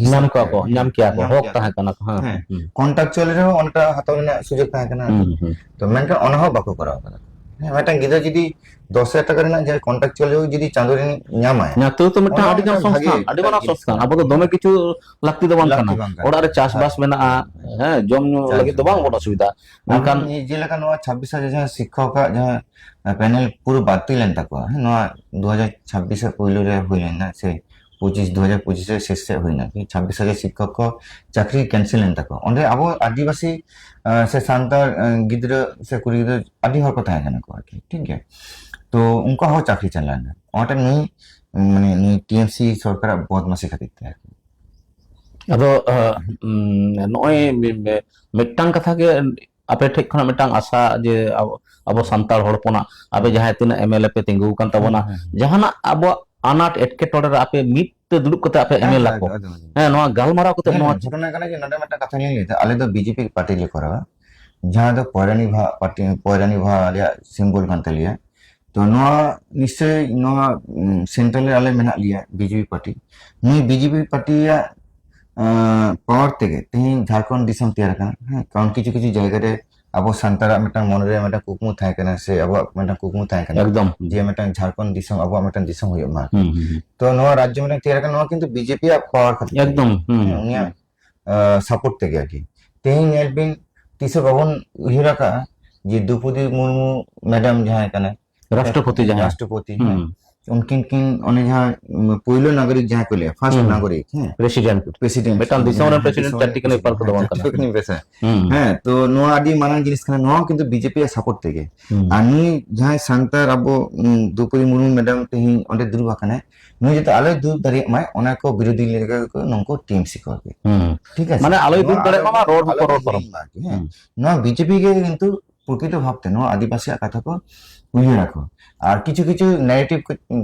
ᱦᱤᱥᱟᱹᱵ ᱧᱟᱢ ᱠᱚᱣᱟ ᱛᱮ, ᱠᱚ, ᱦᱮᱸ, ᱧᱟᱢ ᱠᱮᱭᱟ ᱠᱚ, ᱧᱟᱢ ᱦᱚᱠ ᱠᱮᱭᱟ ᱠᱚ᱾ ᱛᱟᱦᱮᱸ ᱠᱟᱱᱟ ᱠᱚ, ᱦᱮᱸ, ᱦᱮᱸ, ᱦᱩᱸ᱾ ᱠᱚᱱᱴᱨᱟᱠᱪᱩᱣᱟᱞ ᱨᱮᱦᱚᱸ ᱚᱱᱠᱟ ᱦᱟᱛᱟᱣ ᱨᱮᱱᱟᱜ ᱥᱩᱡᱳᱜᱽ ᱛᱟᱦᱮᱸ ᱠᱟᱱᱟ᱾ ᱦᱩᱸ, ᱦᱩᱸ᱾ ᱛᱚ ᱢᱮᱱᱠᱷᱟᱱ ᱚᱱᱟ ᱦᱚᱸ ᱵᱟᱠᱚ ᱠᱚᱨᱟᱣ ᱠᱟᱫᱟ᱾ ᱦᱮᱸ, ᱢᱤᱫᱴᱟᱝ ᱜᱤᱫᱽᱨᱟᱹ ᱡᱩᱫᱤ ᱫᱚᱥ ᱦᱟᱡᱟᱨ ᱴᱟᱠᱟ ᱨᱮᱱᱟᱜ ᱡᱟᱦᱟᱸ ᱠᱚᱱᱴᱨᱟᱠᱪᱩᱣᱟᱞ ᱡᱩᱫᱤ ᱪᱟᱸᱫᱳ ᱨᱮ ᱧᱟᱢᱟᱭ, ᱱᱤᱛᱚᱜ ᱛᱚ ᱢᱤᱫᱴᱟᱝ ᱚᱱᱟ ᱟᱹᱰᱤ ᱜᱟᱱ ᱢᱤᱫᱴᱟᱝ ᱥᱚᱝᱥᱛᱷᱟᱱ, ᱵᱷᱟᱜᱮ ᱟᱹᱰᱤ ᱢᱟᱨᱟᱝ ᱡᱤᱱᱤᱥ ᱥᱚᱝᱥᱛᱷᱟᱱ᱾ ᱠᱟᱱᱟ᱾ ᱟᱵᱚ ᱫᱚ ᱫᱚᱢᱮ ᱠᱤᱪᱷᱩ ᱞᱟᱹᱠᱛᱤ ᱫᱚ ᱵᱟᱝ ᱞᱟᱹᱠᱛᱤ ᱠᱟᱱᱟ᱾ ᱵᱟᱝ ᱠᱟᱱᱟ᱾ ᱚᱲᱟᱜ ᱨᱮ ᱪᱟᱥᱵᱟᱥ ᱦᱮᱸ, ᱢᱮᱱᱟᱜᱼᱟ, ᱦᱮᱸ᱾ ᱦᱮᱸ, ᱡᱚᱢ ᱧᱩ ᱪᱟᱥ ᱞᱟᱹᱜᱤᱫ ᱫᱚ ᱵᱟᱝ ᱡᱚᱢ᱾ ᱜᱚᱴᱟ ᱥᱩᱵᱤᱫᱷᱟ᱾ ᱟᱵᱚ ᱢᱮᱱᱠᱷᱟᱱ ᱡᱮᱞᱮᱠᱟ ᱱᱚᱣᱟ ᱪᱷᱟᱵᱵᱤᱥ ᱦᱟᱡᱟᱨ ᱡᱟᱦᱟᱸ ᱥᱤᱠᱠᱷᱚᱠᱟᱜ ᱡᱟᱦᱟᱸ ᱯᱮᱱᱮᱞ ᱯᱩᱨᱟᱹ ᱵᱟᱹᱛᱤᱞ ᱮᱱ ᱛᱟᱠᱚᱣᱟ, ᱦᱮᱸ, ᱱᱚᱣᱟ ᱫᱩ ᱦᱟᱡᱟᱨ ᱪᱷᱟᱵᱵᱤᱥ ᱨᱮ ᱯᱳᱭᱞᱳ ᱨᱮ ᱦᱩᱭ ᱞᱮᱱᱟ ᱥᱮ ᱯᱚᱸᱪᱤᱥ, ᱫᱩ ᱦᱟᱡᱟᱨ ᱯᱚᱸᱪᱤᱥ ᱨᱮ ᱥᱮᱥ ᱥᱮᱫ ᱦᱩᱭᱱᱟ ᱟᱨᱠᱤ, ᱪᱷᱟᱵᱵᱤᱥ ᱦᱟᱡᱟᱨ ᱥᱤᱠᱠᱷᱚᱠ ᱠᱚ ᱪᱟᱹᱠᱨᱤ ᱠᱮᱱᱥᱮᱞ ᱮᱱ ᱛᱟᱠᱚᱣᱟ᱾ ᱚᱸᱰᱮ ᱟᱵᱚ ᱟᱹᱫᱤᱵᱟᱹᱥᱤ, ᱟᱸ, ᱥᱮ ᱥᱟᱱᱛᱟᱲ, ᱟᱸ, ᱜᱤᱫᱽᱨᱟᱹ ᱥᱮ ᱠᱩᱲᱤ ᱜᱤᱫᱽᱨᱟᱹ ᱟᱹᱰᱤ ᱦᱚᱲ ᱠᱚ ᱛᱟᱦᱮᱸ ᱠᱟᱱᱟ ᱠᱚ ᱟᱨᱠᱤ, ᱴᱷᱤᱠ ᱜᱮᱭᱟ᱾ ᱛᱚ ᱩᱱᱠᱩᱣᱟᱜ ᱦᱚᱸ ᱪᱟᱹᱠᱨᱤ ᱪᱟᱞᱟᱣ ᱮᱱᱟ᱾ ᱚᱱᱟᱴᱟᱜ ᱱᱩᱭ, ᱢᱟᱱᱮ ᱱᱩᱭ ᱴᱤ ᱮᱢ ᱥᱤ ᱥᱚᱨᱠᱟᱨᱟᱜ ᱵᱚᱫᱢᱟᱥᱤ ᱠᱷᱟᱹᱛᱤᱨ ᱛᱮ ᱟᱨᱠᱤ᱾ ᱟᱫᱚ, ᱟᱸ, ᱩᱸ, ᱱᱚᱜᱼᱚᱭ ᱢᱤ-, ᱢᱤ-, ᱢᱤᱫᱴᱟᱝ ᱠᱟᱛᱷᱟ ᱜᱮ ᱟᱯᱮ ᱴᱷᱮᱡ ᱠᱷᱚᱱᱟᱜ ᱢᱤᱫᱴᱟᱝ ᱟᱥᱟ ᱡᱮ ᱟᱵᱚ, ᱟᱵᱚ ᱥᱟᱱᱛᱟᱲ ᱦᱚᱲ ᱦᱚᱯᱚᱱᱟᱜ ᱟᱯᱮ ᱦᱩᱸ᱾ ᱡᱟᱦᱟᱸᱭ ᱛᱤᱱᱟᱹᱜ ᱮᱢ ᱮᱞ ᱮ ᱯᱮ ᱛᱤᱸᱜᱩ ᱟᱠᱟᱱ ᱛᱟᱵᱚᱱᱟ, ᱦᱩᱸ, ᱦᱩᱸ, ᱦᱩᱸ᱾ ᱡᱟᱦᱟᱱᱟᱜ ᱟᱵᱚᱣᱟᱜ ᱟᱱᱟᱴ ᱮᱴᱠᱮᱴᱚᱬᱮ ᱨᱮ ᱟᱯᱮ ᱢᱤᱫ ᱛᱮ ᱫᱩᱲᱩᱵ ᱠᱟᱛᱮ ᱟᱯᱮ ᱮᱢ ᱮᱞ ᱮᱠᱫᱚᱢ, ᱟᱠᱚ᱾ ᱮᱠᱫᱚᱢ, ᱮᱠᱫᱚᱢ᱾ ᱦᱮᱸ, ᱱᱚᱣᱟ ᱜᱟᱞᱢᱟᱨᱟᱣ ᱠᱟᱛᱮ ᱧᱮᱞ ᱱᱚᱣᱟ ᱢᱮ, ᱜᱷᱚᱴᱚᱱᱟ ᱠᱟᱱᱟ ᱡᱮ ᱱᱚᱰᱮ ᱢᱤᱫᱴᱟᱝ ᱠᱟᱛᱷᱟ ᱞᱤᱧ ᱞᱟᱹᱭ ᱮᱫᱟ, ᱟᱞᱮ ᱫᱚ ᱵᱤ ᱡᱮ ᱯᱤ ᱯᱟᱨᱴᱤ ᱞᱮ ᱠᱚᱨᱟᱣᱟ, ᱡᱟᱦᱟᱸ ᱫᱚ ᱯᱚᱭᱨᱟᱱᱤ ᱵᱷᱟ ᱯᱟᱨᱴᱤ, ᱯᱚᱭᱨᱟᱱᱤ ᱵᱷᱟ ᱟᱞᱮᱭᱟᱜ ᱥᱤᱢᱵᱚᱞ ᱠᱟᱱ ᱛᱟᱞᱮᱭᱟ᱾ ᱛᱚ ᱱᱚᱣᱟ ᱱᱤᱥᱪᱚᱭ ᱱᱚᱣᱟ, ᱩᱸ, ᱥᱮᱱᱴᱨᱟᱞ ᱨᱮ ᱟᱞᱮ ᱢᱮᱱᱟᱜ ᱞᱮᱭᱟ ᱵᱤ ᱡᱮ ᱯᱤ ᱯᱟᱨᱴᱤ᱾ ᱱᱩᱭ ᱵᱤ ᱡᱮ ᱯᱤ ᱯᱟᱨᱴᱤᱭᱟᱜ, ᱟᱸ, ᱯᱟᱣᱟᱨ ᱛᱮᱜᱮ ᱛᱮᱦᱮᱧ ᱡᱷᱟᱲᱠᱷᱚᱸᱰ ᱫᱤᱥᱚᱢ ᱛᱮᱭᱟᱨ ᱟᱠᱟᱱᱟ᱾ ᱦᱮᱸ, ᱠᱟᱨᱚᱱ ᱠᱤᱪᱷᱩ ᱠᱤᱪᱷᱩ ᱡᱟᱭᱜᱟ ᱨᱮ ᱟᱵᱚ ᱥᱟᱱᱛᱟᱲᱟᱜ ᱢᱤᱫᱴᱟᱝ ᱢᱚᱱᱮᱨᱮ ᱢᱤᱫᱴᱟᱝ ᱠᱩᱠᱢᱩ ᱛᱟᱦᱮᱸ ᱠᱟᱱᱟ, ᱥᱮ ᱟᱵᱚᱣᱟᱜ ᱢᱤᱫᱴᱟᱝ ᱠᱩᱠᱢᱩ ᱛᱟᱦᱮᱸ ᱠᱟᱱᱟ ᱮᱠᱫᱚᱢ᱾ ᱡᱮ ᱢᱤᱫᱴᱟᱝ ᱡᱷᱟᱲᱠᱷᱚᱸᱰ ᱫᱤᱥᱚᱢ ᱟᱵᱚᱣᱟᱜ ᱢᱤᱫᱴᱟᱝ ᱫᱤᱥᱚᱢ ᱦᱩᱭᱩᱜ ᱢᱟ᱾ ᱦᱩᱸ, ᱦᱩᱸ, ᱦᱩᱸ᱾ ᱛᱚ ᱱᱚᱣᱟ ᱨᱟᱡᱽᱡᱚ ᱢᱤᱫᱴᱟᱝ ᱛᱮᱭᱟᱨ ᱟᱠᱟᱱᱟ, ᱱᱚᱣᱟ ᱠᱤᱱᱛᱩ ᱵᱤ ᱡᱮ ᱯᱤ ᱟᱜ ᱯᱟᱣᱟᱨ ᱠᱷᱟᱹᱛᱤᱨ ᱛᱮᱜᱮ᱾ ᱮᱠᱫᱚᱢ, ᱦᱩᱸ, ᱦᱮᱸ, ᱩᱱᱤᱭᱟᱜ, ᱦᱩᱸ᱾ ᱟᱸ, ᱥᱟᱯᱳᱨᱴ ᱛᱮᱜᱮ ᱟᱨᱠᱤ᱾ ᱛᱮᱦᱮᱧ ᱧᱮᱞ ᱵᱤᱱ, ᱛᱤᱥ ᱦᱚᱸ ᱵᱟᱵᱚᱱ ᱩᱭᱦᱟᱹᱨ ᱟᱠᱟᱫᱼᱟ ᱡᱮ ᱫᱨᱚᱯᱚᱫᱤ ᱢᱩᱨᱢᱩ ᱢᱮᱰᱟᱢ ᱡᱟᱦᱟᱸᱭ ᱠᱟᱱᱟᱭ, ᱨᱟᱥᱴᱨᱚᱯᱚᱛᱤ ᱡᱟᱦᱟᱸᱭ᱾ ᱨᱟᱥᱴᱨᱚᱯᱚᱛᱤ, ᱦᱩᱸ᱾ ᱦᱮᱸ᱾ ᱩᱱᱠᱤᱱ ᱠᱤᱱ ᱚᱱᱮ ᱡᱟᱦᱟᱸ, ᱩᱢ, ᱯᱳᱭᱞᱳ ᱱᱟᱜᱚᱨᱤᱠ ᱡᱟᱦᱟᱸ ᱠᱚ ᱞᱟᱹᱭᱟ, ᱯᱷᱟᱨᱥᱴ ᱦᱩᱸ᱾ ᱱᱟᱜᱚᱨᱤᱠ, ᱦᱮᱸ᱾ ᱯᱨᱮᱥᱤᱰᱮᱱᱴ᱾ ᱯᱨᱮᱥᱤᱰᱮᱱᱴ᱾ ᱢᱤᱫᱴᱟᱝ ᱫᱤᱥᱚᱢ ᱨᱮᱱ ᱦᱮᱸ, ᱯᱨᱮᱥᱤᱰᱮᱱᱴ ᱫᱤᱥᱚᱢ ᱨᱮᱱ ᱪᱟᱨᱴᱤ ᱠᱟᱱᱟ, ᱯᱨᱮᱥᱤᱰᱮᱱᱴ, ᱯᱟᱞ ᱠᱚᱫᱚ ᱵᱟᱝ ᱦᱮᱸ, ᱠᱟᱱᱟ᱾ ᱪᱟᱨᱴᱤ ᱠᱟᱱᱟ, ᱯᱨᱮᱥᱤᱰᱮᱱᱴ᱾ ᱦᱩᱸ᱾ ᱦᱮᱸ, ᱛᱚ ᱱᱚᱣᱟ ᱟᱹᱰᱤ ᱢᱟᱨᱟᱝ ᱡᱤᱱᱤᱥ ᱠᱟᱱᱟ, ᱱᱚᱣᱟ ᱦᱚᱸ ᱠᱤᱱᱛᱩ ᱵᱤ ᱡᱮ ᱯᱤ ᱟᱜ ᱥᱟᱯᱳᱨᱴ ᱛᱮᱜᱮ᱾ ᱦᱩᱸ᱾ ᱟᱨ ᱱᱩᱭ ᱡᱟᱦᱟᱸᱭ ᱥᱟᱱᱛᱟᱲ ᱟᱵᱚ, ᱩᱢ, ᱫᱨᱚᱯᱚᱫᱤ ᱢᱩᱨᱢᱩ ᱢᱮᱰᱟᱢ ᱛᱮᱦᱮᱧ ᱚᱸᱰᱮ ᱫᱩᱲᱩᱵ ᱟᱠᱟᱱᱟᱭ, ᱱᱩᱭ ᱡᱟᱛᱮ ᱟᱞᱚᱭ ᱫᱩᱲᱩᱵ ᱫᱟᱲᱮᱭᱟᱜ ᱢᱟᱭ, ᱚᱱᱟ ᱠᱚ ᱵᱤᱨᱳᱫᱷᱤ ᱞᱮᱠᱟ ᱠᱚ ᱱᱩᱠᱩ ᱴᱤ ᱮᱢ ᱥᱤ ᱠᱚ ᱟᱨᱠᱤ᱾ ᱦᱩᱸ᱾ ᱴᱷᱤᱠ ᱟᱪᱷᱮ? ᱢᱟᱱᱮ ᱟᱞᱚᱭ ᱱᱚᱣᱟ ᱫᱩᱲᱩᱵ ᱫᱟᱲᱮᱭᱟᱜ ᱟᱞᱚ ᱢᱟ, ᱨᱚᱲ ᱦᱚᱸᱠᱚ ᱟᱞᱚ ᱨᱚᱲ ᱯᱟᱨᱚᱢ᱾ ᱦᱤᱲᱤᱧ ᱢᱟ ᱟᱨᱠᱤ, ᱦᱮᱸ᱾ ᱦᱩᱸ᱾ ᱱᱚᱣᱟ ᱵᱤ ᱡᱮ ᱯᱤ ᱜᱮ ᱠᱤᱱᱛᱩ ᱯᱨᱚᱠᱨᱤᱛᱚ ᱵᱷᱟᱵᱛᱮ ᱱᱚᱣᱟ ᱟᱹᱫᱤᱵᱟᱹᱥᱤᱭᱟᱜ ᱠᱟᱛᱷᱟ ᱠᱚ ᱩᱭᱦᱟᱹᱨ ᱟᱠᱚ᱾ ᱟᱨ ᱠᱤᱪᱷᱩ ᱠᱤᱪᱷᱩ ᱱᱮᱨᱮᱴᱤᱵᱷ ᱠᱚ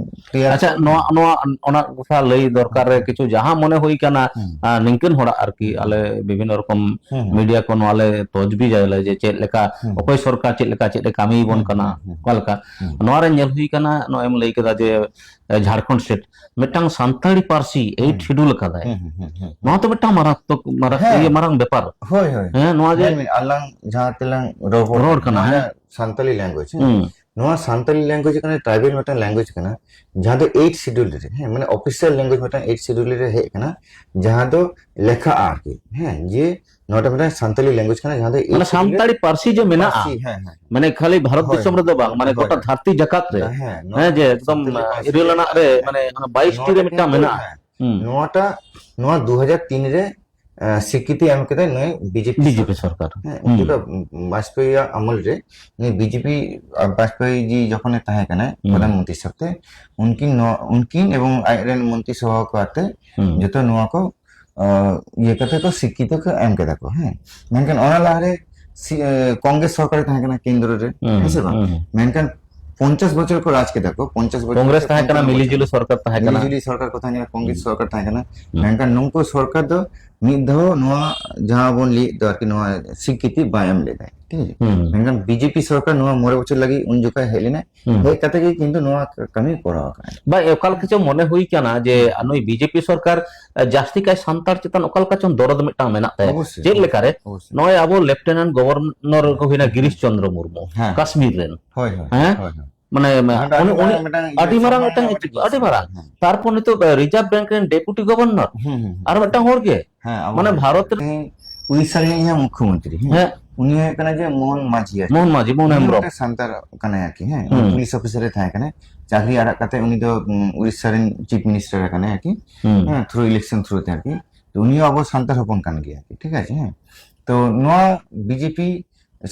ᱛᱮᱭᱟᱨ ᱟᱪᱪᱷᱟ, ᱠᱟᱜ ᱱᱚᱣᱟ, ᱠᱟᱱᱟ᱾ ᱱᱚᱣᱟ, ᱚᱱᱟ ᱠᱟᱛᱷᱟ ᱞᱟᱹᱭ ᱫᱚᱨᱠᱟᱨ ᱨᱮ ᱦᱩᱸ᱾ ᱠᱤᱪᱷᱩ ᱡᱟᱦᱟᱸ ᱢᱚᱱᱮ ᱦᱩᱭ ᱠᱟᱱᱟ, ᱦᱩᱸ᱾ ᱟᱨ ᱱᱤᱝᱠᱟᱹᱱ ᱦᱚᱲᱟᱜ ᱟᱨᱠᱤ ᱦᱩᱸ᱾ ᱟᱞᱮ ᱵᱤᱵᱷᱤᱱᱱᱚ ᱨᱚᱠᱚᱢ ᱦᱩᱸ, ᱦᱩᱸ᱾ ᱢᱤᱰᱤᱭᱟ ᱠᱚ ᱱᱚᱣᱟ ᱞᱮ ᱛᱚᱡᱽᱵᱤᱡ ᱟᱞᱮ ᱡᱮ ᱪᱮᱫ ᱞᱮᱠᱟ ᱦᱩᱸ᱾ ᱚᱠᱚᱭ ᱥᱚᱨᱠᱟᱨ ᱪᱮᱫ ᱞᱮᱠᱟ ᱪᱮᱫ ᱮ ᱠᱟᱹᱢᱤ ᱵᱚᱱ ᱦᱩᱸ, ᱠᱟᱱᱟ, ᱦᱩᱸ, ᱦᱩᱸ᱾ ᱚᱠᱟ ᱞᱮᱠᱟ᱾ ᱦᱩᱸ᱾ ᱱᱚᱣᱟ ᱨᱮ ᱧᱮᱞ ᱦᱩᱭ ᱠᱟᱱᱟ, ᱱᱚᱜᱼᱚᱭ ᱮᱢ ᱞᱟᱹᱭ ᱠᱮᱫᱟ ᱡᱮ, ᱮ, ᱡᱷᱟᱲᱠᱷᱚᱸᱰ ᱥᱴᱮᱴ ᱢᱤᱫᱴᱟᱝ ᱥᱟᱱᱛᱟᱲᱤ ᱯᱟᱹᱨᱥᱤ ᱮᱭᱤᱴ ᱦᱩᱸ᱾ ᱥᱤᱰᱩᱞ ᱟᱠᱟᱫᱟᱭ᱾ ᱦᱩᱸ, ᱦᱩᱸ, ᱦᱩᱸ, ᱦᱩᱸ, ᱦᱩᱸ᱾ ᱱᱚᱣᱟ ᱛᱚ ᱢᱤᱫᱴᱟᱝ ᱢᱟᱨᱟᱝ, ᱢᱟᱨᱟᱝ, ᱦᱮᱸ᱾ ᱤᱭᱟᱹ, ᱢᱟᱨᱟᱝ ᱵᱮᱯᱟᱨ᱾ ᱦᱳᱭ, ᱦᱳᱭ᱾ ᱦᱮᱸ, ᱱᱚᱣᱟ ᱡᱮ ᱧᱮᱞ ᱢᱮ, ᱟᱞᱟᱝ ᱡᱟᱦᱟᱸ ᱛᱮᱞᱟᱝ ᱨᱚᱯᱚᱲ ᱨᱚᱲ ᱠᱟᱱᱟ, ᱠᱟᱱᱟ, ᱱᱚᱣᱟ ᱦᱮᱸ᱾ ᱡᱟᱦᱟᱸ ᱥᱟᱱᱛᱟᱲᱤ ᱞᱮᱝᱜᱩᱭᱮᱡᱽ, ᱦᱮᱸ? ᱦᱩᱸ᱾ ᱱᱚᱣᱟ ᱥᱟᱱᱛᱟᱲᱤ ᱞᱮᱝᱜᱩᱭᱮᱡᱽ ᱠᱟᱱᱟ, ᱴᱨᱟᱭᱵᱟᱞ ᱢᱤᱫᱴᱟᱝ ᱞᱮᱝᱜᱩᱭᱮᱡᱽ ᱠᱟᱱᱟ, ᱡᱟᱦᱟᱸ ᱫᱚ ᱮᱭᱤᱴ ᱥᱤᱰᱩᱞ ᱨᱮ, ᱦᱮᱸ, ᱢᱟᱱᱮ ᱚᱯᱷᱤᱥᱤᱭᱟᱞ ᱞᱮᱝᱜᱩᱭᱮᱡᱽ ᱢᱤᱫᱴᱟᱝ ᱮᱭᱤᱴ ᱥᱤᱰᱩᱞ ᱨᱮ ᱦᱮᱡ ᱠᱟᱱᱟ, ᱡᱟᱦᱟᱸ ᱫᱚ ᱞᱮᱠᱷᱟᱜᱼᱟ ᱟᱨᱠᱤ, ᱦᱮᱸ, ᱡᱮ ᱱᱚᱣᱟᱴᱟᱜ ᱢᱤᱫᱴᱟᱝ ᱥᱟᱱᱛᱟᱲᱤ ᱞᱮᱝᱜᱩᱭᱮᱡᱽ ᱠᱟᱱᱟ, ᱡᱟᱦᱟᱸ ᱫᱚ ᱢᱟᱱᱮ ᱥᱟᱱᱛᱟᱲᱤ ᱯᱟᱹᱨᱥᱤ ᱡᱮ ᱢᱮᱱᱟᱜᱼᱟ, ᱯᱟᱹᱨᱥᱤ, ᱦᱮᱸ, ᱦᱮᱸ᱾ ᱢᱟᱱᱮ ᱠᱷᱟᱹᱞᱤ ᱵᱷᱟᱨᱚᱛ ᱦᱳᱭ, ᱫᱤᱥᱚᱢ ᱨᱮᱫᱚ ᱵᱟᱝ, ᱢᱟᱱᱮ ᱦᱳᱭ᱾ ᱜᱚᱴᱟ ᱫᱷᱟᱹᱨᱛᱤ ᱡᱟᱠᱟᱛ ᱨᱮ, ᱦᱮᱸ, ᱱᱚᱣᱟ ᱦᱮᱸ, ᱡᱮ ᱮᱠᱫᱚᱢ ᱥᱟᱱᱛᱟᱲᱤ ᱯᱟᱹᱨᱥᱤ ᱤᱨᱟᱹᱞ ᱨᱮ, ᱟᱱᱟᱜ ᱨᱮ, ᱢᱟᱱᱮ ᱚᱱᱟ ᱵᱟᱭᱤᱥ ᱴᱤ ᱨᱮ ᱢᱤᱫᱴᱟᱝ ᱢᱮᱱᱟᱜᱼᱟ᱾ ᱦᱮᱸ, ᱦᱩᱸ᱾ ᱱᱚᱣᱟᱴᱟᱜ, ᱱᱚᱣᱟ ᱫᱩ ᱦᱟᱡᱟᱨ ᱛᱤᱱ ᱨᱮ, ᱟᱸ, ᱥᱤᱠᱨᱤᱛᱤ ᱮᱢ ᱠᱮᱫᱟᱭ ᱱᱩᱭ ᱵᱤᱡᱮᱯᱤ ᱵᱤᱡᱮᱯᱤ ᱥᱚᱨᱠᱟᱨ᱾ ᱥᱚᱨᱠᱟᱨ᱾ ᱦᱮᱸ, ᱦᱩᱸ᱾ ᱩᱱᱠᱩ ᱫᱚ ᱵᱟᱡᱽᱯᱮᱭᱤ ᱟᱢᱚᱞ ᱨᱮ ᱱᱩᱭ ᱵᱤᱡᱮᱯᱤ, ᱟᱸ, ᱵᱟᱡᱽᱯᱮᱭᱤ ᱡᱤ ᱡᱚᱠᱷᱚᱱᱮ ᱛᱟᱦᱮᱸ ᱠᱟᱱᱟᱭ ᱦᱩᱸ᱾ ᱯᱨᱚᱫᱷᱟᱱ ᱢᱚᱱᱛᱨᱤ ᱦᱤᱥᱟᱹᱵ ᱛᱮ, ᱩᱱᱠᱤᱱ ᱱᱚᱣᱟ, ᱩᱱᱠᱤᱱ ᱮᱵᱚᱝ ᱟᱡᱨᱮᱱ ᱢᱚᱱᱛᱨᱤ ᱥᱚᱦᱟ ᱠᱚ ᱟᱛᱮ ᱦᱩᱸ᱾ ᱡᱚᱛᱚ ᱱᱚᱣᱟ ᱠᱚ, ᱟᱸ, ᱤᱭᱟᱹ ᱠᱟᱛᱮ ᱠᱚ ᱥᱤᱠᱠᱷᱤᱛᱚ ᱠᱚ ᱮᱢ ᱠᱮᱫᱟ ᱠᱚ, ᱦᱮᱸ᱾ ᱢᱮᱱᱠᱷᱟᱱ ᱚᱱᱟ ᱞᱟᱦᱟᱨᱮ ᱥᱤ-, ᱮ, ᱠᱚᱝᱜᱨᱮᱥ ᱥᱚᱨᱠᱟᱨ ᱛᱟᱦᱮᱸ ᱠᱟᱱᱟ ᱠᱮᱱᱫᱨᱚ ᱨᱮ, ᱦᱩᱸ, ᱦᱮᱸ ᱥᱮ ᱵᱟᱝ? ᱦᱩᱸ᱾ ᱢᱮᱱᱠᱷᱟᱱ ᱯᱚᱧᱪᱟᱥ ᱵᱚᱪᱷᱚᱨ ᱠᱚ ᱨᱟᱡᱽ ᱠᱮᱫᱟ ᱠᱚ, ᱯᱚᱧᱪᱟᱥ ᱵᱚᱪᱷᱚᱨ ᱠᱚᱝᱜᱨᱮᱥ ᱥᱮ ᱛᱟᱦᱮᱸ ᱠᱟᱱᱟ, ᱯᱚᱧᱪᱟᱱᱱᱚ ᱢᱤᱞᱤ ᱵᱚᱪᱷᱚᱨ᱾ ᱡᱩᱞᱤ ᱥᱚᱨᱠᱟᱨ ᱛᱟᱦᱮᱸ ᱠᱟᱱᱟ᱾ ᱢᱤᱞᱤ ᱡᱩᱞᱤ ᱥᱚᱨᱠᱟᱨ ᱠᱚ ᱛᱟᱦᱮᱸ ᱠᱟᱱᱟ, ᱠᱚᱝᱜᱨᱮᱥ ᱦᱩᱸ᱾ ᱥᱚᱨᱠᱟᱨ ᱛᱟᱦᱮᱸ ᱠᱟᱱᱟ᱾ ᱦᱩᱸ᱾ ᱢᱮᱱᱠᱷᱟᱱ ᱱᱩᱠᱩ ᱥᱚᱨᱠᱟᱨ ᱫᱚ ᱢᱤᱫ ᱫᱷᱟᱣ ᱱᱚᱣᱟ ᱡᱟᱦᱟᱸ ᱵᱚᱱ ᱞᱟᱹᱭᱮᱫ ᱫᱚ ᱟᱨᱠᱤ, ᱱᱚᱣᱟ ᱥᱤᱠᱠᱷᱤᱛᱤ ᱵᱟᱭ ᱮᱢ ᱞᱮᱫᱟᱭ, ᱴᱷᱤᱠ ᱟᱪᱷᱮ? ᱦᱩᱸ᱾ ᱢᱮᱱᱠᱷᱟᱱ ᱵᱤᱡᱮᱯᱤ ᱥᱚᱨᱠᱟᱨ ᱱᱚᱣᱟ ᱢᱚᱬᱮ ᱵᱚᱪᱷᱚᱨ ᱞᱟᱹᱜᱤᱫ ᱩᱱ ᱡᱚᱠᱷᱚᱱ ᱦᱮᱡ ᱞᱮᱱᱟᱭ, ᱦᱩᱸ᱾ ᱦᱮᱡ ᱠᱟᱛᱮ ᱜᱮ ᱠᱤᱱᱛᱩ ᱱᱚᱣᱟ ᱠᱟᱹᱢᱤ ᱠᱚᱨᱟᱣ ᱟᱠᱟᱫᱟᱭ᱾ ᱵᱟᱝ, ᱚᱠᱟ ᱞᱮᱠᱟ ᱪᱚᱝ ᱢᱚᱱᱮ ᱦᱩᱭ ᱠᱟᱱᱟ ᱡᱮ ᱱᱩᱭ ᱵᱤᱡᱮᱯᱤ ᱥᱚᱨᱠᱟᱨ, ᱮ, ᱡᱟᱹᱥᱛᱤ ᱠᱟᱭ ᱥᱟᱱᱛᱟᱲ ᱪᱮᱛᱟᱱ ᱚᱠᱟ ᱞᱮᱠᱟ ᱪᱚᱝ ᱫᱚᱨᱚᱫ ᱢᱤᱫᱴᱟᱝ ᱢᱮᱱᱟᱜ ᱛᱟᱭᱟ᱾ ᱚᱵᱚᱥᱥᱳᱭ, ᱪᱮᱫ ᱞᱮᱠᱟᱨᱮ? ᱚᱵᱚᱥᱥᱳᱭ᱾ ᱱᱚᱜᱼᱚᱭ ᱟᱵᱚ ᱞᱮᱯᱷᱴᱮᱱᱮᱱᱴ ᱜᱚᱵᱷᱚᱨᱱᱚᱨ ᱠᱚ ᱦᱩᱭᱱᱟ ᱜᱤᱨᱤᱥ ᱪᱚᱱᱫᱨᱚ ᱢᱩᱨᱢᱩ, ᱦᱮᱸ᱾ ᱠᱟᱥᱢᱤᱨ ᱨᱮᱱ᱾ ᱦᱳᱭ, ᱦᱳᱭ, ᱦᱮᱸ? ᱦᱳᱭ, ᱦᱳᱭ᱾ ᱢᱟᱱᱮ, ᱚᱱᱟ ᱫᱚ ᱩᱱᱤ, ᱟᱹᱰᱤ ᱩᱱᱤ ᱢᱟᱨᱟᱝ ᱢᱤᱫᱴᱟᱝ ᱟᱹᱰᱤ ᱢᱟᱨᱟᱝ ᱥᱟᱢᱟᱱ ᱢᱤᱫᱴᱟᱝ, ᱢᱤᱫᱴᱟᱝ ᱟᱹᱰᱤ issue᱾ ᱢᱟᱨᱟᱝ᱾ ᱦᱮᱸ᱾ ᱛᱟᱨᱯᱚᱨ ᱱᱤᱛᱚᱜ, ᱮ, ᱨᱤᱡᱟᱨᱵᱷ ᱵᱮᱝᱠ ᱨᱮᱱ ᱰᱮᱯᱩᱴᱤ ᱜᱚᱵᱷᱚᱨᱱᱚᱨ, ᱦᱩᱸ, ᱦᱩᱸ, ᱦᱩᱸ᱾ ᱟᱨ ᱢᱤᱫᱴᱟᱝ ᱦᱚᱲ ᱜᱮ᱾ ᱦᱮᱸ, ᱟᱵᱚ ᱢᱟᱱᱮ, ᱦᱚᱲ ᱵᱷᱟᱨᱚᱛ ᱜᱮ᱾ ᱨᱮ ᱛᱮᱦᱮᱧ ᱩᱲᱤᱥᱥᱟ ᱨᱮᱱ ᱡᱟᱦᱟᱸ ᱢᱩᱠᱷᱭᱚᱢᱚᱱᱛᱨᱤ, ᱦᱮᱸ? ᱦᱮᱸ᱾ ᱩᱱᱤ ᱦᱩᱭᱩᱜ ᱠᱟᱱᱟ ᱡᱮ ᱢᱳᱦᱚᱱ ᱢᱟᱡᱷᱤ ᱟᱨᱠᱤ᱾ ᱢᱳᱦᱚᱱ ᱢᱟᱡᱷᱤ, ᱢᱳᱦᱚᱱ ᱩᱱᱤ ᱦᱮᱢᱵᱨᱚᱢ᱾ ᱢᱤᱫᱴᱟᱝ ᱥᱟᱱᱛᱟᱲ ᱠᱟᱱᱟᱭ ᱟᱨᱠᱤ, ᱦᱮᱸ? ᱩᱱᱤ ᱦᱩᱸ᱾ ᱯᱩᱞᱤᱥ ᱚᱯᱷᱤᱥᱟᱨ ᱮ ᱛᱟᱦᱮᱸ ᱠᱟᱱᱟ᱾ ᱪᱟᱹᱠᱨᱤ ᱟᱲᱟᱜ ᱠᱟᱛᱮ ᱩᱱᱤ ᱫᱚ, ᱩᱸ, ᱩᱲᱤᱥᱥᱟ ᱨᱮᱱ ᱪᱤᱯ ᱢᱤᱱᱤᱥᱴᱟᱨ ᱠᱟᱱᱟᱭ ᱟᱨᱠᱤ᱾ ᱦᱩᱸ᱾ ᱦᱮᱸ, through election through ᱛᱮ ᱟᱨᱠᱤ᱾ ᱛᱚ ᱩᱱᱤ ᱦᱚᱸ ᱟᱵᱚ ᱥᱟᱱᱛᱟᱲ ᱦᱚᱯᱚᱱ ᱠᱟᱱ ᱜᱮᱭᱟ ᱟᱨᱠᱤ, ᱴᱷᱤᱠ ᱟᱪᱷᱮ? ᱦᱮᱸ᱾ ᱛᱚ ᱱᱚᱣᱟ ᱵᱤᱡᱮᱯᱤ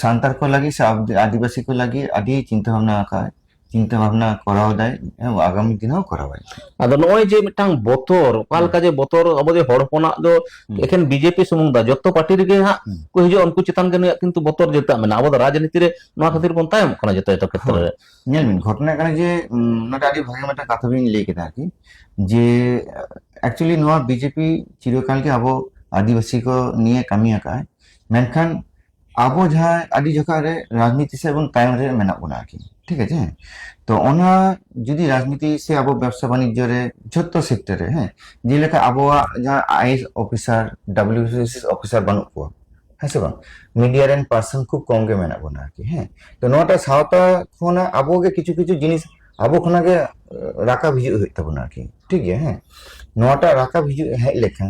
ᱥᱟᱱᱛᱟᱲ ᱠᱚ ᱞᱟᱹᱜᱤᱫ ᱥᱮ ᱟᱵ-, ᱟᱹᱫᱤᱵᱟᱹᱥᱤ ᱠᱚ ᱞᱟᱹᱜᱤᱫ ᱟᱹᱰᱤ ᱪᱤᱱᱛᱟᱹ ᱵᱷᱟᱵᱽᱱᱟ ᱟᱠᱟᱫ, ᱪᱤᱱᱛᱟᱹ ᱵᱷᱟᱵᱽᱱᱟ ᱠᱚᱨᱟᱣ ᱫᱟᱭ, ᱦᱮᱸ, ᱟᱜᱟᱢᱤ ᱫᱤᱱ ᱦᱚᱸ ᱠᱚᱨᱟᱣᱟᱭ᱾ ᱟᱫᱚ ᱱᱚᱜᱼᱚᱭ ᱡᱮ ᱢᱤᱫᱴᱟᱝ ᱵᱚᱛᱚᱨ, ᱚᱠᱟ ᱦᱩᱸ᱾ ᱞᱮᱠᱟ ᱡᱮ ᱵᱚᱛᱚᱨ, ᱟᱵᱚ ᱡᱮ ᱦᱚᱲ ᱦᱚᱯᱚᱱᱟᱜ ᱫᱚ ᱦᱩᱸ᱾ ᱮᱠᱷᱮᱱ ᱵᱤᱡᱮᱯᱤ ᱥᱩᱢᱩᱝ ᱫᱚ, ᱡᱚᱛᱚ ᱯᱟᱨᱴᱤ ᱨᱮᱜᱮ ᱦᱟᱸᱜ ᱦᱩᱸ᱾ ᱠᱚ ᱦᱤᱡᱩᱜᱼᱟ, ᱩᱱᱠᱩ ᱪᱮᱛᱟᱱ ᱜᱮ ᱱᱩᱭᱟᱜ ᱠᱤᱱᱛᱩ ᱵᱚᱛᱚᱨ ᱡᱚᱛᱚ ᱢᱮᱱᱟᱜᱼᱟ᱾ ᱟᱵᱚ ᱫᱚ ᱨᱟᱡᱽᱱᱤᱛᱤ ᱨᱮ ᱱᱚᱣᱟ ᱠᱷᱟᱹᱛᱤᱨ ᱵᱚᱱ ᱛᱟᱭᱚᱢᱚᱜ ᱠᱟᱱᱟ ᱡᱚᱛᱚ, ᱡᱚᱛᱚ ᱠᱷᱮᱛᱨᱮ ᱦᱳᱭ᱾ ᱨᱮ᱾ ᱧᱮᱞ ᱵᱤᱱ, ᱜᱷᱚᱴᱚᱱᱟ ᱠᱟᱱᱟ ᱡᱮ, ᱩᱸ, ᱱᱚᱰᱮ ᱟᱹᱰᱤ ᱵᱷᱟᱜᱮ ᱢᱤᱫᱴᱟᱝ ᱠᱟᱛᱷᱟ ᱵᱤᱱ ᱞᱟᱹᱭ ᱠᱮᱫᱟ ᱟᱨᱠᱤ, ᱡᱮ, actually ᱱᱚᱣᱟ ᱵᱤᱡᱮᱯᱤ ᱪᱤᱨᱚᱠᱟᱞ ᱜᱮ ᱟᱵᱚ ᱟᱹᱫᱤᱵᱟᱹᱥᱤ ᱠᱚ ᱱᱤᱭᱮ ᱠᱟᱹᱢᱤ ᱟᱠᱟᱫᱼᱟᱭ, ᱢᱮᱱᱠᱷᱟᱱ ᱟᱵᱚ ᱡᱟᱦᱟᱸ ᱟᱹᱰᱤ ᱡᱚᱠᱷᱟ ᱨᱮ ᱨᱟᱡᱽᱱᱤᱛᱤ ᱥᱮᱫ ᱵᱚᱱ ᱛᱟᱭᱚᱢ ᱨᱮ ᱢᱮᱱᱟᱜ ᱵᱚᱱᱟ ᱟᱨᱠᱤ, ᱴᱷᱤᱠ ᱟᱪᱷᱮ? ᱛᱚ ᱚᱱᱟ ᱡᱩᱫᱤ ᱨᱟᱡᱽᱱᱤᱛᱤ ᱥᱮ ᱟᱵᱚ ᱵᱮᱵᱽᱥᱟ ᱵᱟᱱᱤᱡᱽᱡᱚ ᱨᱮ ᱡᱷᱚᱛᱚ ᱥᱮᱠᱴᱚᱨ ᱨᱮ, ᱦᱮᱸ, ᱡᱮᱞᱮᱠᱟ ᱟᱵᱚᱣᱟᱜ ᱡᱟᱦᱟᱸ I A S officer, W B C S officer ᱵᱟᱹᱱᱩᱜ ᱠᱚᱣᱟ, ᱦᱮᱸ ᱥᱮ ᱵᱟᱝ? ᱢᱤᱰᱤᱭᱟ ᱨᱮᱱ ᱯᱟᱨᱥᱚᱱ ᱠᱷᱩᱵ ᱠᱚᱢ ᱜᱮ ᱢᱮᱱᱟᱜ ᱵᱚᱱᱟ ᱟᱨᱠᱤ, ᱦᱮᱸ᱾ ᱛᱚ ᱱᱚᱣᱟᱴᱟᱜ ᱥᱟᱶᱛᱟ ᱠᱷᱚᱱᱟᱜ ᱟᱵᱚ ᱜᱮ ᱠᱤᱪᱷᱩ ᱠᱤᱪᱷᱩ ᱡᱤᱱᱤᱥ ᱟᱵᱚ ᱠᱷᱚᱱᱟᱜ ᱜᱮ, ᱮ, ᱨᱟᱠᱟᱵ ᱦᱤᱡᱩᱜ ᱦᱩᱭᱩᱜ ᱛᱟᱵᱚᱱᱟ ᱟᱨᱠᱤ, ᱴᱷᱤᱠ ᱜᱮᱭᱟ, ᱦᱮᱸ᱾ ᱱᱚᱣᱟᱴᱟᱜ ᱨᱟᱠᱟᱵ ᱦᱤᱡᱩᱜ ᱦᱮᱡ ᱞᱮᱠᱷᱟᱱ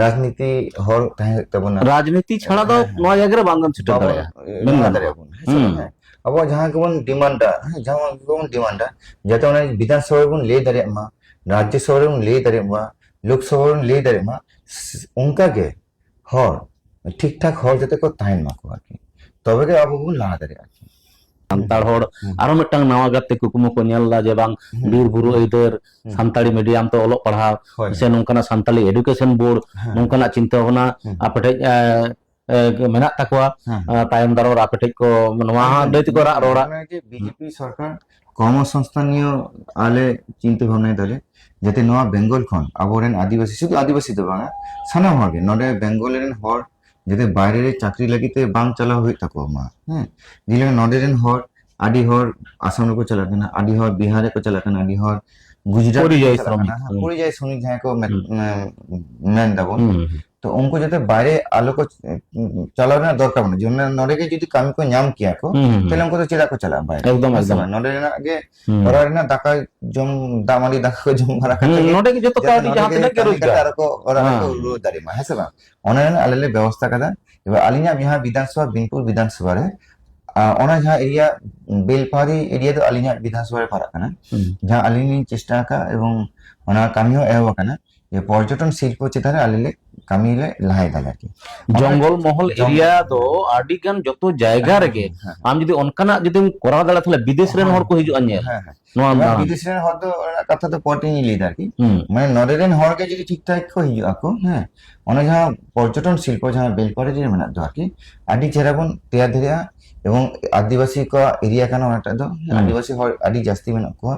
ᱨᱟᱡᱽᱱᱤᱛᱤ ᱦᱚᱲ ᱛᱟᱦᱮᱸ ᱦᱩᱭᱩᱜ ᱛᱟᱵᱚᱱᱟ᱾ ᱨᱟᱡᱽᱱᱤᱛᱤ ᱪᱷᱟᱲᱟ ᱫᱚ ᱦᱮᱸ, ᱦᱮᱸ᱾ ᱱᱚᱣᱟ ᱡᱟᱭᱜᱟ ᱨᱮ ᱵᱟᱝ ᱵᱚᱱ ᱥᱮᱴᱮᱨ ᱵᱟᱵᱚᱱ, ᱫᱟᱲᱮᱭᱟᱜᱼᱟ᱾ ᱮ, ᱢᱮᱱ ᱞᱟᱦᱟ ᱜᱟᱱᱚᱜᱼᱟ᱾ ᱫᱟᱲᱮᱭᱟᱜᱼᱟ ᱵᱚᱱ, ᱦᱮᱸ ᱥᱮ ᱦᱩᱸ᱾ ᱵᱟᱝ? ᱦᱮᱸ᱾ ᱟᱵᱚ ᱡᱟᱦᱟᱸ ᱜᱮᱵᱚᱱ ᱰᱤᱢᱟᱱᱰᱟ, ᱦᱮᱸ, ᱡᱟᱦᱟᱸ ᱜᱮᱵᱚᱱ ᱰᱤᱢᱟᱱᱰᱟ, ᱡᱟᱛᱮ ᱚᱱᱟ ᱵᱤᱫᱷᱟᱱ ᱥᱚᱵᱷᱟ ᱨᱮᱵᱚᱱ ᱞᱟᱹᱭ ᱫᱟᱲᱮᱭᱟᱜ ᱢᱟ, ᱨᱟᱡᱽᱡᱚ ᱥᱚᱵᱷᱟ ᱨᱮᱵᱚᱱ ᱞᱟᱹᱭ ᱫᱟᱲᱮᱭᱟᱜ ᱢᱟ, ᱞᱳᱠ ᱥᱚᱵᱷᱟ ᱨᱮᱵᱚᱱ ᱞᱟᱹᱭ ᱫᱟᱲᱮᱭᱟᱜ ᱢᱟ, ᱥ-, ᱚᱱᱠᱟ ᱜᱮ ᱦᱚᱲ, ᱴᱷᱤᱠ ᱴᱷᱟᱠ ᱦᱚᱲ ᱡᱟᱛᱮ ᱠᱚ ᱛᱟᱦᱮᱱ ᱢᱟᱠᱚ ᱟᱨᱠᱤ, ᱛᱚᱵᱮ ᱜᱮ ᱟᱵᱚ ᱵᱚᱱ ᱞᱟᱦᱟ ᱫᱟᱲᱮᱭᱟᱜᱼᱟ ᱟᱨᱠᱤ᱾ ᱥᱟᱱᱛᱟᱲ ᱦᱚᱲ ᱦᱩᱸ᱾ ᱟᱨᱚ ᱢᱤᱫᱴᱟᱝ ᱱᱟᱣᱟ ᱜᱟᱛᱮ ᱠᱩᱠᱢᱩ ᱠᱚ ᱧᱮᱞ ᱮᱫᱟ ᱡᱮ ᱵᱟᱝ, ᱦᱩᱸ᱾ ᱵᱤᱨ ᱵᱩᱨᱩ ᱟᱹᱭᱫᱟᱹᱨ, ᱦᱩᱸ᱾ ᱥᱟᱱᱛᱟᱲᱤ ᱢᱤᱰᱤᱭᱟᱢ ᱛᱮ ᱚᱞᱚᱜ ᱯᱟᱲᱦᱟᱣ, ᱦᱳᱭ, ᱥᱮ ᱦᱳᱭ᱾ ᱱᱚᱝᱠᱟᱱᱟᱜ ᱥᱟᱱᱛᱟᱲᱤ ᱮᱰᱩᱠᱮᱥᱚᱱ ᱵᱳᱨᱰ, ᱦᱮᱸ᱾ ᱱᱚᱝᱠᱟᱱᱟᱜ ᱪᱤᱱᱛᱟᱹ ᱵᱷᱟᱵᱽᱱᱟ ᱦᱩᱸ᱾ ᱟᱯᱮ ᱴᱷᱮᱡ, ᱮ, ᱮ, ᱢᱮᱱᱟᱜ ᱛᱟᱠᱚᱣᱟ, ᱦᱮᱸ᱾ ᱮ, ᱛᱟᱭᱚᱢ ᱫᱟᱨᱟᱢ ᱨᱮ ᱟᱯᱮ ᱴᱷᱮᱡ ᱠᱚ ᱱᱚᱣᱟ ᱦᱚᱸ ᱮᱠᱫᱚᱢ, ᱞᱟᱹᱭ ᱛᱮᱠᱚ ᱨᱟᱜ ᱮᱠᱫᱚᱢ᱾ ᱨᱚᱲᱟ᱾ ᱚᱱᱟ ᱡᱮ ᱵᱤᱡᱮᱯᱤ ᱥᱚᱨᱠᱟᱨ ᱠᱚᱨᱢᱚ ᱥᱚᱝᱥᱛᱷᱟᱱᱤᱭᱚ ᱟᱞᱮ ᱪᱤᱱᱛᱟᱹ ᱵᱷᱟᱵᱽᱱᱟᱭ ᱫᱟᱞᱮ, ᱡᱟᱛᱮ ᱱᱚᱣᱟ ᱵᱮᱝᱜᱚᱞ ᱠᱷᱚᱱ ᱟᱵᱚᱨᱮᱱ ᱟᱹᱫᱤᱵᱟᱹᱥᱤ, ᱥᱩᱫᱷᱩ ᱟᱹᱫᱤᱵᱟᱹᱥᱤ ᱫᱚ ᱵᱟᱝᱟ, ᱥᱟᱱᱟᱢ ᱦᱚᱲ ᱜᱮ ᱱᱚᱰᱮ ᱵᱮᱝᱜᱚᱞ ᱨᱮᱱ ᱦᱚᱲ ᱡᱟᱛᱮ ᱵᱟᱭᱨᱮ ᱨᱮ ᱪᱟᱹᱠᱨᱤ ᱞᱟᱹᱜᱤᱫ ᱛᱮ ᱵᱟᱝ ᱪᱟᱞᱟᱣ ᱦᱩᱭᱩᱜ ᱛᱟᱠᱚᱣᱟ ᱢᱟ, ᱦᱮᱸ᱾ ᱡᱮᱞᱮᱠᱟ ᱱᱚᱰᱮ ᱨᱮᱱ ᱦᱚᱲ, ᱟᱹᱰᱤ ᱦᱚᱲ ᱟᱥᱟᱢ ᱨᱮᱠᱚ ᱪᱟᱞᱟᱜ ᱠᱟᱱᱟ, ᱟᱹᱰᱤ ᱦᱚᱲ ᱵᱤᱦᱟᱨ ᱨᱮᱠᱚ ᱪᱟᱞᱟᱜ ᱠᱟᱱᱟ, ᱟᱹᱰᱤ ᱦᱚᱲ ᱜᱩᱡᱽᱨᱟᱴ ᱨᱮᱠᱚ ᱯᱚᱨᱤᱡᱟᱭᱤ ᱪᱟᱞᱟᱜ ᱥᱨᱚᱢᱤᱠ, ᱠᱟᱱᱟ, ᱦᱮᱸ, ᱦᱩᱸ᱾ ᱯᱚᱨᱤᱡᱟᱭᱤ ᱥᱨᱚᱢᱤᱠ ᱡᱟᱦᱟᱸᱭ ᱠᱚ ᱢᱮᱛ-, ᱦᱩᱸ᱾ ᱢᱮ-, ᱢᱮᱱ ᱫᱟᱵᱚᱱ᱾ ᱦᱩᱸ, ᱦᱩᱸ᱾ ᱛᱚ ᱩᱱᱠᱩ ᱡᱟᱛᱮ ᱵᱟᱭᱨᱮ ᱟᱞᱚ ᱠᱚ, ᱩᱸ, ᱪᱟᱞᱟᱣ ᱨᱮᱱᱟᱜ ᱫᱚᱨᱠᱟᱨ ᱵᱟᱹᱱᱩᱜᱼᱟ᱾ ᱡᱮᱢᱚᱱ ᱱᱚᱰᱮ ᱜᱮ ᱡᱩᱫᱤ ᱠᱟᱹᱢᱤ ᱠᱚ ᱧᱟᱢ ᱠᱮᱭᱟ ᱠᱚ, ᱦᱩᱸ, ᱦᱩᱸ, ᱛᱟᱦᱞᱮ ᱦᱩᱸ᱾ ᱩᱱᱠᱩ ᱫᱚ ᱪᱮᱫᱟᱜ ᱠᱚ ᱪᱟᱞᱟᱜᱼᱟ ᱵᱟᱭᱨᱮ? ᱮᱠᱫᱚᱢ, ᱦᱮᱸ ᱥᱮ ᱮᱠᱫᱚᱢ᱾ ᱵᱟᱝ? ᱱᱚᱰᱮ ᱨᱮᱱᱟᱜ ᱜᱮ ᱦᱩᱸ᱾ ᱚᱲᱟᱜ ᱨᱮᱱᱟᱜ ᱫᱟᱠᱟ ᱡᱚᱢ, ᱫᱟᱜ ᱢᱟᱹᱰᱤ ᱫᱟᱠᱟ ᱠᱚ ᱡᱚᱢ ᱵᱟᱲᱟ ᱠᱟᱛᱮ ᱦᱩᱸ, ᱜᱮ ᱱᱚᱰᱮ ᱜᱮ ᱡᱚᱛᱚ ᱡᱟᱛᱮ ᱠᱟᱹᱣᱰᱤ ᱱᱚᱰᱮ ᱡᱟᱦᱟᱸ ᱜᱮ ᱛᱤᱱᱟᱹᱜ ᱜᱮ ᱠᱟᱹᱢᱤ ᱠᱟᱛᱮ ᱨᱳᱡᱽᱜᱟᱨ᱾ ᱟᱨᱚ ᱠᱚ ᱚᱲᱟᱜ ᱨᱮᱠᱚ ᱦᱮᱸ᱾ ᱨᱩᱣᱟᱹᱲ ᱫᱟᱲᱮᱭᱟᱜ ᱢᱟ, ᱦᱮᱸ ᱥᱮ ᱵᱟᱝ? ᱚᱱᱟ ᱨᱮᱱᱟᱜ ᱟᱞᱮ ᱞᱮ ᱵᱮᱵᱚᱥᱛᱷᱟ ᱠᱟᱫᱟ᱾ ᱮᱵᱟᱨ ᱟᱹᱞᱤᱧᱟᱜ ᱡᱟᱦᱟᱸ ᱵᱤᱫᱷᱟᱱ ᱥᱚᱵᱷᱟ, ᱵᱤᱱᱯᱩᱨ ᱵᱤᱫᱷᱟᱱ ᱥᱚᱵᱷᱟ ᱨᱮ, ᱟ, ᱚᱱᱟ ᱡᱟᱦᱟᱸ ᱮᱨᱤᱭᱟ, ᱵᱮᱞᱯᱟᱦᱟᱲᱤ ᱮᱨᱤᱭᱟ ᱫᱚ ᱟᱹᱞᱤᱧᱟᱜ ᱵᱤᱫᱷᱟᱱ ᱥᱚᱵᱷᱟ ᱨᱮ ᱯᱟᱲᱟᱜ ᱠᱟᱱᱟ᱾ ᱦᱩᱸ᱾ ᱡᱟᱦᱟᱸ ᱟᱹᱞᱤᱧ ᱞᱤᱧ ᱪᱮᱥᱴᱟ ᱟᱠᱟᱫ ᱮᱵᱚᱝ ᱚᱱᱟ ᱠᱟᱹᱢᱤ ᱦᱚᱸ ᱮᱦᱚᱵ ᱟᱠᱟᱱᱟ, ᱡᱮ ᱯᱚᱨᱡᱚᱴᱚᱱ ᱥᱤᱞᱯᱚ ᱪᱮᱛᱟᱱ ᱨᱮ ᱟᱞᱮ ᱞᱮ ᱠᱟᱹᱢᱤ ᱞᱮ ᱞᱟᱦᱟᱭ ᱫᱟᱞᱮ ᱟᱨᱠᱤ᱾ ᱡᱚᱝᱜᱚᱞ ᱢᱚᱦᱚᱞ ᱡᱚᱝᱜᱚᱞ ᱮᱨᱤᱭᱟ ᱫᱚ ᱟᱹᱰᱤ ᱜᱟᱱ ᱡᱚᱛᱚ ᱡᱟᱭᱜᱟ ᱦᱮᱸ, ᱨᱮᱜᱮ ᱦᱮᱸ, ᱦᱮᱸ᱾ ᱟᱢ ᱡᱩᱫᱤ ᱚᱱᱠᱟᱱᱟᱜ ᱡᱩᱫᱤᱢ ᱠᱚᱨᱟᱣ ᱫᱟᱲᱮᱭᱟᱜᱼᱟ, ᱛᱟᱦᱞᱮ ᱵᱤᱫᱮᱥ ᱨᱮᱱ ᱦᱮᱸ, ᱦᱚᱲ ᱠᱚ ᱦᱤᱡᱩᱜᱼᱟ ᱧᱮᱞ᱾ ᱦᱮᱸ, ᱦᱮᱸ᱾ ᱱᱚᱣᱟ ᱮᱵᱟᱨ ᱫᱟᱬᱟᱱ᱾ ᱵᱤᱫᱮᱥ ᱨᱮᱱ ᱦᱚᱲ ᱫᱚ ᱚᱱᱟ ᱠᱟᱛᱷᱟ ᱫᱚ ᱯᱚᱨᱮ ᱛᱤᱧ ᱞᱟᱹᱭ ᱫᱟ ᱟᱨᱠᱤ᱾ ᱦᱩᱸ᱾ ᱢᱟᱱᱮ ᱱᱚᱰᱮ ᱨᱮᱱ ᱦᱚᱲ ᱜᱮ ᱡᱩᱫᱤ ᱴᱷᱤᱠ ᱴᱷᱟᱠ ᱠᱚ ᱦᱤᱡᱩᱜ ᱟᱠᱚ, ᱦᱮᱸ, ᱚᱱᱟ ᱡᱟᱦᱟᱸ ᱯᱚᱨᱡᱚᱴᱚᱱ ᱥᱤᱞᱯᱚ ᱡᱟᱦᱟᱸ ᱵᱮᱞᱯᱟᱦᱟᱲᱤ ᱨᱮ ᱢᱮᱱᱟᱜ ᱫᱚ ᱟᱨᱠᱤ, ᱟᱹᱰᱤ ᱪᱮᱦᱨᱟ ᱵᱚᱱ ᱛᱮᱭᱟᱨ ᱫᱟᱲᱮᱭᱟᱜᱼᱟ᱾ ᱮᱵᱚᱝ ᱟᱹᱫᱤᱵᱟᱹᱥᱤ ᱠᱚᱣᱟᱜ ᱮᱨᱤᱭᱟ ᱠᱟᱱᱟ ᱚᱱᱟᱴᱟᱜ ᱫᱚ, ᱦᱩᱸ᱾ ᱟᱹᱫᱤᱵᱟᱹᱥᱤ ᱦᱚᱲ ᱟᱹᱰᱤ ᱡᱟᱹᱥᱛᱤ ᱢᱮᱱᱟᱜ ᱠᱚᱣᱟ᱾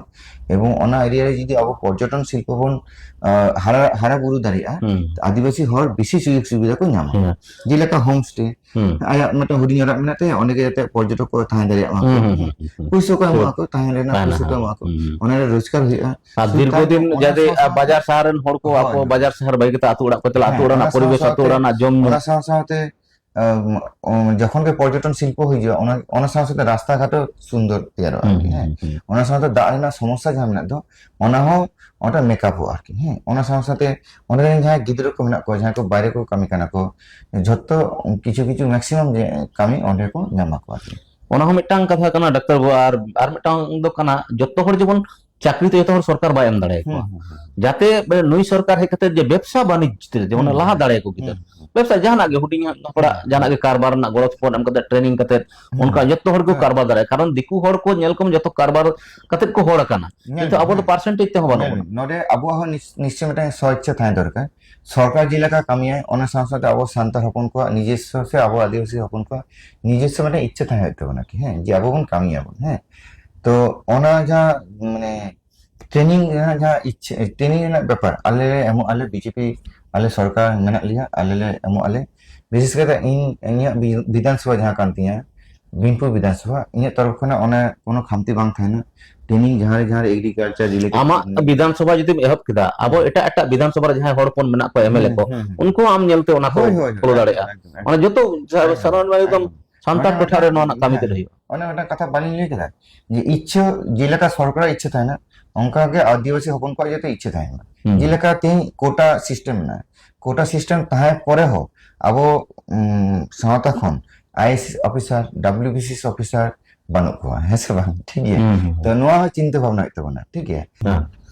ᱮᱵᱚᱝ ᱚᱱᱟ ᱮᱨᱤᱭᱟ ᱨᱮ ᱡᱩᱫᱤ ᱟᱵᱚ ᱯᱚᱨᱡᱚᱴᱚᱱ ᱥᱤᱞᱯᱚ ᱵᱚᱱ, ᱟ, ᱦᱟᱨᱟ, ᱦᱟᱨᱟ ᱵᱩᱨᱩ ᱫᱟᱲᱮᱭᱟᱜᱼᱟ, ᱦᱩᱸ᱾ ᱟᱹᱫᱤᱵᱟᱹᱥᱤ ᱦᱚᱲ ᱵᱮᱥᱤ ᱥᱩᱡᱳᱜᱽ ᱥᱩᱵᱤᱫᱷᱟ ᱠᱚ ᱧᱟᱢᱟ᱾ ᱦᱮᱸ᱾ ᱡᱮᱞᱮᱠᱟ ᱦᱳᱢ ᱥᱴᱮ, ᱦᱩᱸ᱾ ᱟᱭᱟᱜ ᱢᱤᱫᱴᱟᱝ ᱦᱩᱰᱤᱧ ᱚᱲᱟᱜ ᱢᱮᱱᱟᱜ ᱛᱟᱭᱟ, ᱚᱸᱰᱮ ᱜᱮ ᱡᱟᱛᱮ ᱯᱚᱨᱡᱚᱴᱚᱠ ᱠᱚ ᱛᱟᱦᱮᱸ ᱫᱟᱲᱮᱭᱟᱜ ᱢᱟ ᱠᱚ᱾ ᱦᱩᱸ, ᱦᱩᱸ, ᱦᱩᱸ, ᱦᱩᱸ᱾ ᱯᱩᱭᱥᱟᱹ ᱠᱚ ᱮᱢᱚᱜ ᱟᱠᱚ, ᱛᱟᱦᱮᱸ ᱨᱮᱱᱟᱜ ᱛᱟᱦᱮᱱᱟ, ᱯᱩᱭᱥᱟᱹ ᱠᱚ ᱦᱮᱸ᱾ ᱮᱢᱚᱜ ᱟᱠᱚ᱾ ᱦᱩᱸ, ᱦᱩᱸ᱾ ᱚᱱᱟ ᱨᱮ ᱨᱳᱡᱽᱜᱟᱨ ᱦᱩᱭᱩᱜᱼᱟ᱾ ᱟᱨ ᱥᱩᱫᱷᱩ ᱫᱤᱨᱜᱷᱚ ᱛᱟᱭ ᱫᱤᱱ ᱚᱱᱟ ᱡᱟᱫᱤ, ᱥᱟᱶ ᱟ, ᱥᱟᱶᱛᱮ ᱵᱟᱡᱟᱨ ᱥᱟᱦᱟᱨ ᱨᱮᱱ ᱦᱚᱲ ᱠᱚ ᱦᱳᱭ, ᱟᱠᱚ ᱦᱳᱭ᱾ ᱵᱟᱡᱟᱨ ᱥᱟᱦᱟᱨ ᱵᱟᱹᱜᱤ ᱠᱟᱛᱮ ᱟᱹᱛᱩ ᱚᱲᱟᱜ ᱠᱚ ᱪᱟᱞᱟᱜᱼᱟ, ᱟᱹᱛᱩ ᱦᱮᱸ, ᱚᱲᱟᱜ ᱚᱱᱟ ᱨᱮᱱᱟᱜ ᱥᱟᱶ ᱯᱚᱨᱤᱵᱮᱥ, ᱟᱹᱛᱩ ᱥᱟᱶᱛᱮ, ᱚᱲᱟᱜ ᱨᱮᱱᱟᱜ ᱡᱚᱢ ᱧᱩ᱾ ᱚᱱᱟ ᱥᱟᱶ ᱥᱟᱶᱛᱮ ᱟᱢ, ᱚ, ᱡᱚᱠᱷᱚᱱ ᱜᱮ ᱯᱚᱨᱡᱚᱴᱚᱱ ᱥᱤᱞᱯᱚ ᱦᱩᱭᱩᱜᱼᱟ, ᱚᱱᱟ, ᱚᱱᱟ ᱥᱟᱶ ᱥᱟᱶᱛᱮ ᱨᱟᱥᱛᱟ ᱜᱷᱟᱴ ᱦᱚᱸ ᱥᱩᱱᱫᱚᱨ ᱛᱮᱭᱟᱨᱚᱜᱼᱟ ᱟᱨᱠᱤ, ᱦᱮᱸ᱾ ᱚᱱᱟ ᱥᱟᱶᱛᱮ ᱫᱟᱜ ᱨᱮᱱᱟᱜ ᱥᱚᱢᱚᱥᱥᱟ ᱡᱟᱦᱟᱸ ᱢᱮᱱᱟᱜ ᱫᱚ, ᱚᱱᱟ ᱦᱚᱸ ᱚᱸᱰᱮ ᱢᱮᱠᱟᱯᱚᱜᱼᱟ ᱟᱨᱠᱤ, ᱦᱮᱸ᱾ ᱚᱱᱟ ᱥᱟᱶ ᱥᱟᱶᱛᱮ ᱚᱸᱰᱮ ᱨᱮᱱ ᱡᱟᱦᱟᱸᱭ ᱜᱤᱫᱽᱨᱟᱹ ᱠᱚ ᱢᱮᱱᱟᱜ ᱠᱚᱣᱟ, ᱡᱟᱦᱟᱸᱭ ᱠᱚ ᱵᱟᱭᱨᱮ ᱠᱚ ᱠᱟᱹᱢᱤ ᱠᱟᱱᱟ ᱠᱚ, ᱡᱷᱚᱛᱚ ᱠᱤᱪᱷᱩ ᱠᱤᱪᱷᱩ maximum ᱡᱮ ᱠᱟᱹᱢᱤ ᱚᱸᱰᱮ ᱠᱚ ᱧᱟᱢ ᱟᱠᱚ ᱟᱨᱠᱤ᱾ ᱚᱱᱟ ᱦᱚᱸ ᱢᱤᱫᱴᱟᱝ ᱠᱟᱛᱷᱟ ᱠᱟᱱᱟ ᱰᱟᱠᱛᱟᱨ ᱵᱟᱹᱵᱩ᱾ ᱟᱨ, ᱟᱨ ᱢᱤᱫᱴᱟᱝ ᱫᱚ ᱠᱟᱱᱟ, ᱡᱚᱛᱚ ᱦᱚᱲ ᱡᱮᱢᱚᱱ ᱪᱟᱹᱠᱨᱤ ᱫᱚ ᱡᱚᱛᱚ ᱦᱚᱲ ᱥᱚᱨᱠᱟᱨ ᱵᱟᱭ ᱮᱢ ᱫᱟᱲᱮᱭᱟᱠᱚᱣᱟ᱾ ᱦᱩᱸ, ᱦᱩᱸ, ᱦᱩᱸ᱾ ᱡᱟᱛᱮ ᱱᱩᱭ ᱥᱚᱨᱠᱟᱨ ᱦᱮᱡ ᱠᱟᱛᱮ ᱡᱮ ᱵᱮᱵᱽᱥᱟ ᱵᱟᱹᱱᱤᱡᱽ ᱛᱮ ᱡᱮᱢᱚᱱ ᱦᱩᱸ, ᱞᱟᱦᱟ ᱦᱩᱸ᱾ ᱫᱟᱲᱮᱭᱟᱠᱚ ᱜᱤᱫᱟᱹᱨ᱾ ᱦᱩᱸ, ᱦᱩᱸ᱾ ᱵᱮᱵᱽᱥᱟ ᱡᱟᱦᱟᱱᱟᱜ ᱜᱮ, ᱦᱩᱰᱤᱧ ᱦᱚᱲᱟᱜ ᱦᱩᱸ᱾ ᱡᱟᱦᱟᱱᱟᱜ ᱜᱮ ᱠᱟᱨᱵᱟᱨ ᱨᱮᱱᱟᱜ ᱜᱚᱲᱚ ᱥᱚᱯᱚᱦᱚᱫ ᱮᱢ ᱠᱟᱛᱮ, training ᱠᱟᱛᱮ, ᱦᱩᱸ᱾ ᱚᱱᱠᱟ ᱡᱚᱛᱚ ᱦᱚᱲ ᱠᱚ ᱦᱮᱸ᱾ ᱠᱟᱨᱵᱟᱨ ᱫᱟᱲᱮᱭᱟᱜᱼᱟ᱾ ᱠᱟᱨᱚᱱ ᱫᱤᱠᱩ ᱦᱚᱲ ᱠᱚ ᱧᱮᱞ ᱠᱚᱢ ᱡᱚᱛᱚ ᱠᱟᱨᱵᱟᱨ ᱠᱟᱛᱮ ᱠᱚ ᱦᱚᱲ ᱟᱠᱟᱱᱟ᱾ ᱧᱮᱞ ᱠᱤᱱᱛᱩ ᱢᱮ, ᱟᱵᱚ ᱫᱚ ᱦᱮᱸ᱾ Percentage ᱛᱮᱦᱚᱸ ᱵᱟᱹᱱᱩᱜ ᱧᱮᱞ ᱢᱮ, ᱵᱚᱱᱟ᱾ ᱱᱚᱰᱮ ᱟᱵᱚᱣᱟᱜ ᱦᱚᱸ ᱱᱤᱥ-, ᱱᱤᱥᱪᱚᱭ ᱢᱤᱫᱴᱟᱝ ᱥᱚ ᱤᱪᱪᱷᱟ ᱛᱟᱦᱮᱸ ᱫᱚᱨᱠᱟᱨ᱾ ᱥᱚᱨᱠᱟᱨ ᱡᱮ ᱞᱮᱠᱟ ᱠᱟᱹᱢᱤᱭᱟᱭ, ᱚᱱᱟ ᱥᱟᱶ ᱥᱟᱶᱛᱮ ᱟᱵᱚ ᱥᱟᱱᱛᱟᱲ ᱦᱚᱯᱚᱱ ᱠᱚᱣᱟᱜ ᱱᱤᱡᱮᱥᱥᱚ ᱥᱮ ᱟᱵᱚ ᱟᱹᱫᱤᱵᱟᱹᱥᱤ ᱦᱚᱯᱚᱱ ᱠᱚᱣᱟᱜ ᱱᱤᱡᱮᱥᱥᱚ ᱢᱤᱫᱴᱟᱝ ᱤᱪᱪᱷᱟᱹ ᱛᱟᱦᱮᱸ ᱦᱩᱭᱩᱜ ᱛᱟᱵᱚᱱᱟ ᱠᱤ, ᱦᱮᱸ, ᱡᱮ ᱟᱵᱚ ᱵᱚᱱ ᱠᱟᱹᱢᱤᱭᱟᱵᱚᱱ, ᱦᱮᱸ᱾ ᱛᱚ ᱚᱱᱟ ᱡᱟᱦᱟᱸ, ᱢᱟᱱᱮ, training ᱨᱮᱱᱟᱜ ᱡᱟᱦᱟᱸ ᱤᱪᱪᱷᱟᱹ, training ᱨᱮᱱᱟᱜ ᱵᱮᱯᱟᱨ, ᱟᱞᱮ ᱞᱮ ᱮᱢᱚᱜ ᱟᱞᱮ, ᱵᱤᱡᱮᱯᱤ, ᱟᱞᱮ ᱥᱚᱨᱠᱟᱨ ᱢᱮᱱᱟᱜ ᱞᱮᱭᱟ, ᱟᱞᱮ ᱞᱮ ᱮᱢᱚᱜ ᱟᱞᱮ᱾ ᱵᱤᱥᱮᱥ ᱠᱟᱛᱮ ᱤᱧ, ᱤᱧᱟᱹᱜ ᱵᱤ-, ᱵᱤᱫᱷᱟᱱ ᱥᱚᱵᱷᱟ ᱡᱟᱦᱟᱸ ᱠᱟᱱ ᱛᱤᱧᱟ, ᱵᱤᱱᱯᱩᱨ ᱵᱤᱫᱷᱟᱱ ᱥᱚᱵᱷᱟ, ᱤᱧᱟᱹᱜ ᱛᱚᱨᱚᱯ ᱠᱷᱚᱱᱟᱜ ᱚᱱᱟ ᱠᱳᱱᱳ ᱠᱷᱟᱢᱛᱤ ᱵᱟᱝ ᱛᱟᱦᱮᱱᱟ᱾ Training ᱡᱟᱦᱟᱸ ᱨᱮ, ᱡᱟᱦᱟᱸ ᱨᱮ agriculture related ᱟᱢᱟᱜ ᱵᱤᱫᱷᱟᱱ ᱥᱚᱵᱷᱟ ᱡᱩᱫᱤᱢ ᱮᱦᱚᱵ ᱠᱮᱫᱟ, ᱟᱵᱚ ᱦᱮᱸ᱾ ᱮᱴᱟᱜ ᱮᱴᱟᱜ ᱵᱤᱫᱷᱟᱱ ᱥᱚᱵᱷᱟ ᱨᱮ ᱡᱟᱦᱟᱸᱭ ᱦᱚᱲ ᱦᱚᱯᱚᱱ ᱢᱮᱱᱟᱜ ᱠᱚᱣᱟ, ᱮᱢ ᱮᱞ ᱮ ᱦᱮᱸ, ᱠᱚ, ᱦᱮᱸ, ᱦᱮᱸ᱾ ᱩᱱᱠᱩ ᱦᱚᱸ ᱟᱢ ᱧᱮᱞᱛᱮ ᱚᱱᱟ ᱠᱚ ᱦᱳᱭ, ᱦᱳᱭ, ᱦᱳᱭ, follow ᱮᱠᱫᱚᱢ, ᱫᱟᱲᱮᱭᱟᱜᱼᱟ᱾ ᱮᱠᱫᱚᱢ, ᱮᱠᱫᱚᱢ᱾ ᱚᱱᱟ ᱡᱚᱛᱚ ᱥᱟ-, ᱮᱠᱫᱚᱢ᱾ ᱥᱟᱱᱟᱢ ᱮᱠᱫᱚᱢ᱾ ᱛᱚᱴᱷᱟ ᱨᱮ ᱱᱚᱣᱟ ᱨᱮᱱᱟᱜ ᱠᱟᱹᱢᱤ ᱦᱮᱸ, ᱫᱚ ᱦᱩᱭᱩᱜᱼᱟ᱾ ᱚᱱᱮ ᱢᱤᱫᱴᱟᱝ ᱠᱟᱛᱷᱟ ᱵᱟᱹᱞᱤᱧ ᱞᱟᱹᱭ ᱠᱮᱫᱟ ᱡᱮ ᱤᱪᱪᱷᱟᱹ, ᱡᱮᱞᱮᱠᱟ ᱥᱚᱨᱠᱟᱨᱟᱜ ᱤᱪᱪᱷᱟᱹ ᱛᱟᱦᱮᱱᱟ, ᱚᱱᱠᱟ ᱜᱮ ᱟᱹᱫᱤᱵᱟᱹᱥᱤ ᱦᱚᱯᱚᱱ ᱠᱚᱣᱟᱜ ᱡᱟᱛᱮ ᱤᱪᱪᱷᱟᱹ ᱛᱟᱦᱮᱱ ᱢᱟ᱾ ᱦᱩᱸ᱾ ᱡᱮᱞᱮᱠᱟ ᱛᱮᱦᱮᱧ quota system ᱢᱮᱱᱟᱜᱼᱟ, quota system ᱛᱟᱦᱮᱸ ᱯᱚᱨᱮ ᱦᱚᱸ ᱟᱵᱚ, ᱩᱢ, ᱥᱟᱶᱛᱟ ᱠᱷᱚᱱ I A S officer, W B C S officer ᱵᱟᱹᱱᱩᱜ ᱠᱚᱣᱟ, ᱦᱮᱸ ᱥᱮ ᱵᱟᱝ? ᱴᱷᱤᱠ ᱜᱮᱭᱟ? ᱦᱩᱸ, ᱦᱩᱸ, ᱦᱩᱸ᱾ ᱛᱚ ᱱᱚᱣᱟ ᱦᱚᱸ ᱪᱤᱱᱛᱟᱹ ᱵᱷᱟᱵᱽᱱᱟ ᱦᱩᱭᱩᱜ ᱛᱟᱵᱚᱱᱟ, ᱴᱷᱤᱠ ᱜᱮᱭᱟ? ᱦᱮᱸ᱾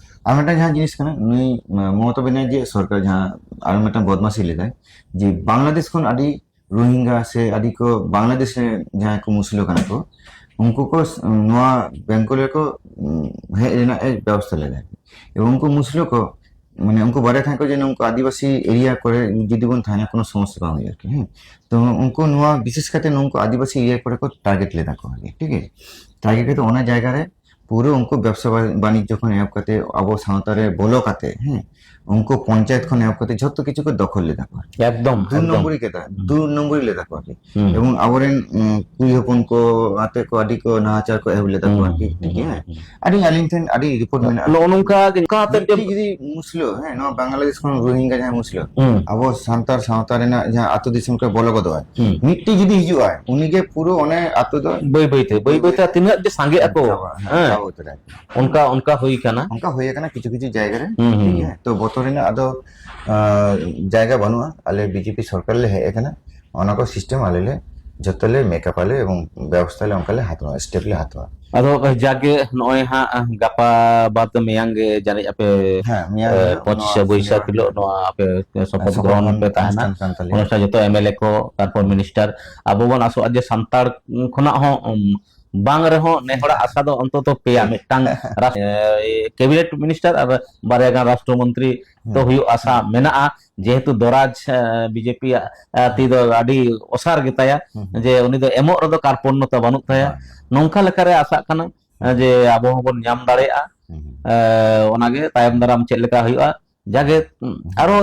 ᱟᱨ ᱢᱤᱫᱴᱟᱝ ᱡᱟᱦᱟᱸ ᱡᱤᱱᱤᱥ ᱠᱟᱱᱟ, ᱱᱩᱭ, ᱢᱟ-, ᱢᱚᱢᱚᱛᱟ ᱵᱮᱱᱟᱨᱡᱤ ᱥᱚᱨᱠᱟᱨ ᱡᱟᱦᱟᱸ ᱟᱨ ᱢᱤᱫᱴᱟᱝ ᱵᱚᱫᱢᱟᱥᱤ ᱞᱮᱫᱟᱭ, ᱡᱮ ᱵᱟᱝᱞᱟᱫᱮᱥ ᱠᱷᱚᱱ ᱟᱹᱰᱤ ᱨᱳᱦᱤᱝᱜᱟ ᱥᱮ ᱟᱹᱰᱤ ᱠᱚ ᱵᱟᱝᱞᱟᱫᱮᱥ ᱨᱮ ᱡᱟᱦᱟᱸᱭ ᱠᱚ ᱢᱩᱥᱞᱟᱹ ᱠᱟᱱᱟ ᱠᱚ, ᱩᱱᱠᱩ ᱠᱚ ᱥ-, ᱱᱚᱣᱟ ᱵᱮᱝᱜᱚᱞ ᱨᱮᱠᱚ, ᱩᱢ, ᱦᱮᱡ ᱨᱮᱱᱟᱜ ᱮ ᱵᱮᱵᱚᱥᱛᱷᱟ ᱞᱮᱫᱟ᱾ ᱮᱵᱚᱝ ᱩᱱᱠᱩ ᱢᱩᱥᱞᱟᱹ ᱠᱚ, ᱢᱟᱱᱮ, ᱩᱱᱠᱩ ᱵᱟᱰᱟᱭ ᱛᱟᱦᱮᱸ ᱠᱚ ᱡᱮ ᱱᱩᱠᱩ ᱟᱹᱫᱤᱵᱟᱹᱥᱤ area ᱠᱚᱨᱮ ᱡᱩᱫᱤ ᱵᱚᱱ ᱛᱟᱦᱮᱱᱟ, ᱠᱳᱱᱳ ᱥᱚᱢᱚᱥᱥᱟ ᱵᱟᱝ ᱦᱩᱭᱩᱜᱼᱟ ᱟᱨᱠᱤ, ᱦᱮᱸ᱾ ᱛᱚ ᱩᱱᱠᱩ ᱱᱚᱣᱟ ᱵᱤᱥᱮᱥ ᱠᱟᱛᱮ ᱱᱩᱠᱩ ᱟᱹᱫᱤᱵᱟᱹᱥᱤ area ᱠᱚᱨᱮ ᱠᱚ target ᱞᱮᱫᱟ ᱠᱚ ᱟᱨᱠᱤ, ᱴᱷᱤᱠ ᱟᱪᱷᱮ? Target ᱠᱟᱛᱮ ᱚᱱᱟ ᱡᱟᱭᱜᱟ ᱨᱮ ᱯᱩᱨᱟᱹ ᱩᱱᱠᱩ ᱵᱮᱵᱽᱥᱟ ᱵᱟ-, ᱵᱟᱱᱤᱡᱽᱡᱚ ᱠᱷᱚᱱ ᱮᱦᱚᱵ ᱠᱟᱛᱮ ᱟᱵᱚ ᱥᱟᱶᱛᱟ ᱨᱮ ᱵᱚᱞᱚ ᱠᱟᱛᱮ, ᱦᱮᱸ, ᱩᱱᱠᱩ ᱯᱚᱧᱪᱟᱭᱮᱛ ᱠᱷᱚᱱ ᱮᱦᱚᱵ ᱠᱟᱛᱮ ᱡᱷᱚᱛᱚ ᱠᱤᱪᱷᱩ ᱠᱚ ᱫᱚᱠᱷᱚᱞ ᱞᱮᱫᱟ ᱠᱚ ᱟᱨᱠᱤ᱾ ᱮᱠᱫᱚᱢ, ᱫᱩ ᱮᱠᱫᱚᱢ᱾ ᱱᱚᱢᱵᱚᱨᱤ ᱠᱮᱫᱟ, ᱦᱩᱸ᱾ ᱫᱩ ᱱᱚᱢᱵᱚᱨᱤ ᱞᱮᱫᱟ ᱠᱚ ᱟᱨᱠᱤ᱾ ᱦᱩᱸ᱾ ᱮᱵᱚᱝ ᱟᱵᱚᱨᱮᱱ, ᱩᱸ, ᱠᱩᱲᱤ ᱦᱚᱯᱚᱱ ᱠᱚ ᱟᱛᱮ ᱠᱚ ᱟᱹᱰᱤ ᱠᱚ ᱱᱟᱦᱟᱪᱟᱨ ᱠᱚ ᱮᱦᱚᱵ ᱞᱮᱫᱟ ᱠᱚ ᱦᱩᱸ, ᱟᱨᱠᱤ, ᱦᱩᱸ, ᱴᱷᱤᱠ ᱦᱩᱸ, ᱜᱮᱭᱟ? ᱦᱩᱸ, ᱦᱩᱸ᱾ ᱟᱹᱰᱤ ᱟᱹᱞᱤᱧ ᱴᱷᱮᱱ ᱟᱹᱰᱤ ᱨᱤᱯᱳᱨᱴ ᱢᱮᱱᱟᱜᱼᱟ᱾ ᱱᱚᱜᱼᱚ ᱱᱚᱝᱠᱟ ᱜᱮ, ᱚᱱᱠᱟ ᱦᱚᱛᱮᱫ ᱜᱮ ᱢᱤᱫᱴᱤᱡ ᱡᱩᱫᱤ ᱢᱩᱥᱞᱟᱹ, ᱦᱮᱸ, ᱱᱚᱣᱟ ᱵᱟᱝᱞᱟᱫᱮᱥ ᱠᱷᱚᱱ ᱨᱳᱦᱤᱝᱜᱟ ᱡᱟᱦᱟᱸᱭ ᱢᱩᱥᱞᱟᱹ, ᱦᱩᱸ᱾ ᱟᱵᱚ ᱥᱟᱱᱛᱟᱲ ᱥᱟᱶᱛᱟ ᱨᱮᱱᱟᱜ ᱡᱟᱦᱟᱸ ᱟᱹᱛᱩ ᱫᱤᱥᱚᱢ ᱨᱮ ᱵᱚᱞᱚ ᱜᱚᱫᱚᱜᱼᱟᱭ, ᱦᱩᱸ᱾ ᱢᱤᱫᱴᱤᱡ ᱡᱩᱫᱤ ᱦᱤᱡᱩᱜᱼᱟᱭ, ᱩᱱᱤᱜᱮ ᱯᱩᱨᱟᱹ ᱚᱱᱮ ᱟᱹᱛᱩ ᱫᱚ ᱵᱟᱹᱭ ᱵᱟᱹᱭᱛᱮ, ᱵᱟᱹᱭ ᱵᱟᱹᱭᱛᱮ ᱛᱤᱱᱟᱹᱜ ᱡᱮ ᱥᱟᱸᱜᱮᱜ ᱟᱠᱚ, ᱪᱟᱵᱟ, ᱦᱮᱸ, ᱦᱮᱸ᱾ ᱪᱟᱵᱟ ᱩᱛᱟᱹᱨᱟᱭ᱾ ᱚᱱᱠᱟ, ᱚᱱᱠᱟ ᱦᱩᱭ ᱠᱟᱱᱟ᱾ ᱚᱱᱠᱟ ᱦᱩᱭ ᱟᱠᱟᱱᱟ ᱠᱤᱪᱷᱩ ᱠᱤᱪᱷᱩ ᱡᱟᱭᱜᱟ ᱨᱮ, ᱦᱩᱸ, ᱴᱷᱤᱠ ᱦᱩᱸ᱾ ᱜᱮᱭᱟ? ᱛᱚ, ᱵᱚᱛᱚᱨ ᱨᱮᱱᱟᱜ ᱟᱫᱚ, ᱟᱸ, ᱡᱟᱭᱜᱟ ᱵᱟᱹᱱᱩᱜᱼᱟ᱾ ᱟᱞᱮ ᱵᱤᱡᱮᱯᱤ ᱥᱚᱨᱠᱟᱨ ᱞᱮ ᱦᱮᱡ ᱟᱠᱟᱱᱟ, ᱚᱱᱟ ᱠᱚ ᱥᱤᱥᱴᱮᱢ ᱟᱞᱮ ᱞᱮ ᱡᱚᱛᱚ ᱞᱮ ᱢᱮᱠᱟᱯ ᱟᱞᱮ ᱮᱵᱚᱝ ᱵᱮᱵᱚᱥᱛᱷᱟ ᱞᱮ ᱚᱱᱠᱟ ᱞᱮ ᱦᱟᱛᱟᱣᱟ, ᱥᱴᱮᱯ ᱞᱮ ᱦᱟᱛᱟᱣᱟ᱾ ᱟᱫᱚ ᱡᱟᱜᱮ ᱱᱚᱜᱼᱚᱭ ᱦᱟᱸᱜ ᱜᱟᱯᱟ ᱵᱟᱫ ᱢᱮᱭᱟᱝ ᱜᱮ ᱡᱟᱹᱱᱤᱡ ᱟᱯᱮ, ᱦᱮᱸ, ᱢᱮᱭᱟᱝ ᱮ, ᱜᱮ ᱯᱚᱸᱪᱤᱥᱮ ᱱᱚᱣᱟ ᱵᱟᱹᱭᱥᱟᱹᱠᱷ ᱥᱚᱱᱤᱵᱟᱨ ᱦᱤᱞᱳᱜ ᱦᱤᱞᱳᱜ ᱱᱚᱣᱟ ᱟᱯᱮ ᱥᱚᱯᱚᱛ ᱥᱚᱯᱚᱛ ᱜᱨᱚᱦᱚᱱ ᱜᱨᱚᱦᱚᱱ ᱯᱮ ᱛᱟᱦᱮᱱᱟ᱾ ᱚᱱᱩᱥᱴᱷᱟᱱ ᱠᱟᱱ ᱛᱟᱞᱮᱭᱟ᱾ ᱚᱱᱩᱥᱴᱷᱟᱱ ᱡᱚᱛᱚ ᱮᱢ ᱮᱞ ᱮ ᱠᱚ, ᱛᱟᱨᱯᱚᱨ ᱢᱤᱱᱤᱥᱴᱟᱨ, ᱟᱵᱚ ᱵᱚᱱ ᱟᱥᱚᱜᱼᱟ ᱡᱮ ᱥᱟᱱᱛᱟᱲ ᱠᱷᱚᱱᱟᱜ ᱦᱚᱸ, ᱩᱢ, ᱵᱟᱝ ᱨᱮᱦᱚᱸ ᱱᱮ ᱦᱚᱲᱟᱜ ᱟᱥᱟ ᱫᱚ ᱚᱱᱛᱚᱛᱚ ᱯᱮᱭᱟ, ᱴᱷᱤᱠ᱾ ᱢᱤᱫᱴᱟᱝ ᱨᱟᱥ-, ᱮ, ᱠᱮᱵᱤᱱᱮᱴ ᱢᱤᱱᱤᱥᱴᱟᱨ ᱟᱨ ᱵᱟᱨᱭᱟ ᱜᱟᱱ ᱨᱟᱥᱴᱨᱚ ᱢᱚᱱᱛᱨᱤ ᱛᱚ ᱦᱩᱸ᱾ ᱦᱩᱭᱩᱜ ᱟᱥᱟ ᱦᱩᱸ᱾ ᱢᱮᱱᱟᱜᱼᱟ, ᱡᱮᱦᱮᱛᱩ ᱫᱚᱨᱟᱡᱽ, ᱮ, ᱵᱤᱡᱮᱯᱤᱭᱟᱜ, ᱮ, ᱛᱤ ᱫᱚ ᱟᱹᱰᱤ ᱚᱥᱟᱨ ᱜᱮᱛᱟᱭᱟ, ᱦᱩᱸ, ᱦᱩᱸ᱾ ᱡᱮ ᱩᱱᱤ ᱫᱚ ᱮᱢᱚᱜ ᱨᱮᱫᱚ ᱠᱟᱨᱯᱚᱱᱱᱚᱛᱟ ᱵᱟᱹᱱᱩᱜ ᱛᱟᱭᱟ᱾ ᱵᱟᱝ᱾ ᱱᱚᱝᱠᱟ ᱞᱮᱠᱟᱨᱮ ᱟᱥᱟᱜ ᱠᱟᱱᱟ, ᱦᱩᱸ᱾ ᱡᱮ ᱟᱵᱚ ᱦᱚᱸᱵᱚᱱ ᱧᱟᱢ ᱫᱟᱲᱮᱭᱟᱜᱼᱟ᱾ ᱦᱩᱸ, ᱦᱩᱸ᱾ ᱮ, ᱚᱱᱟᱜᱮ ᱛᱟᱭᱚᱢ ᱫᱟᱨᱟᱢ ᱪᱮᱫ ᱞᱮᱠᱟ ᱦᱩᱭᱩᱜᱼᱟ, ᱡᱟᱜᱮ, ᱦᱩᱸ᱾ ᱟᱨᱚ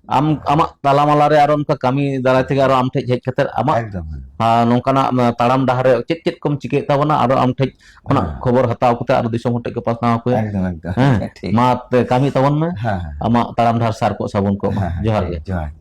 ᱟᱢ, ᱟᱢᱟᱜ ᱛᱟᱞᱟᱢᱟᱞᱟ ᱨᱮ ᱟᱨᱚ ᱚᱱᱠᱟ ᱠᱟᱹᱢᱤ ᱫᱟᱨᱟᱭ ᱛᱮᱜᱮ ᱟᱨᱚ ᱟᱢ ᱴᱷᱮᱡ ᱦᱮᱡ ᱠᱟᱛᱮ ᱟᱢᱟᱜ, ᱮᱠᱫᱚᱢ, ᱦᱮᱸ᱾ ᱟ, ᱱᱚᱝᱠᱟᱱᱟᱜ, ᱟ, ᱛᱟᱲᱟᱢ ᱰᱟᱦᱟᱨ ᱨᱮ ᱪᱮᱫ ᱪᱮᱫ ᱠᱚᱢ ᱪᱤᱠᱟᱹᱭᱮᱫ ᱛᱟᱵᱚᱱᱟ, ᱟᱨᱚ ᱟᱢ ᱴᱷᱮᱡ ᱠᱷᱚᱱᱟᱜ ᱦᱮᱸ᱾ ᱠᱷᱚᱵᱚᱨ ᱦᱟᱛᱟᱣ ᱠᱟᱛᱮ ᱟᱨᱚ ᱫᱤᱥᱚᱢ ᱦᱚᱲ ᱴᱷᱮᱡ ᱠᱚ ᱯᱟᱥᱱᱟᱣ ᱟᱠᱚᱭᱟ᱾ ᱮᱠᱫᱚᱢ, ᱮᱠᱫᱚᱢ᱾ ᱦᱮᱸ, ᱴᱷᱤᱠ᱾ ᱢᱟ ᱛᱮ ᱠᱟᱹᱢᱤ ᱛᱟᱵᱚᱱ ᱢᱮ᱾ ᱦᱮᱸ, ᱦᱮᱸ᱾ ᱟᱢᱟᱜ ᱛᱟᱲᱟᱢ ᱰᱟᱦᱟᱨ ᱥᱟᱨ ᱠᱚᱜ ᱥᱟᱵᱚᱱ ᱠᱚᱜ ᱢᱟ᱾ ᱦᱮᱸ, ᱦᱮᱸ, ᱡᱚᱦᱟᱨ ᱴᱷᱤᱠ, ᱜᱮ᱾ ᱡᱚᱦᱟᱨ ᱜᱮ᱾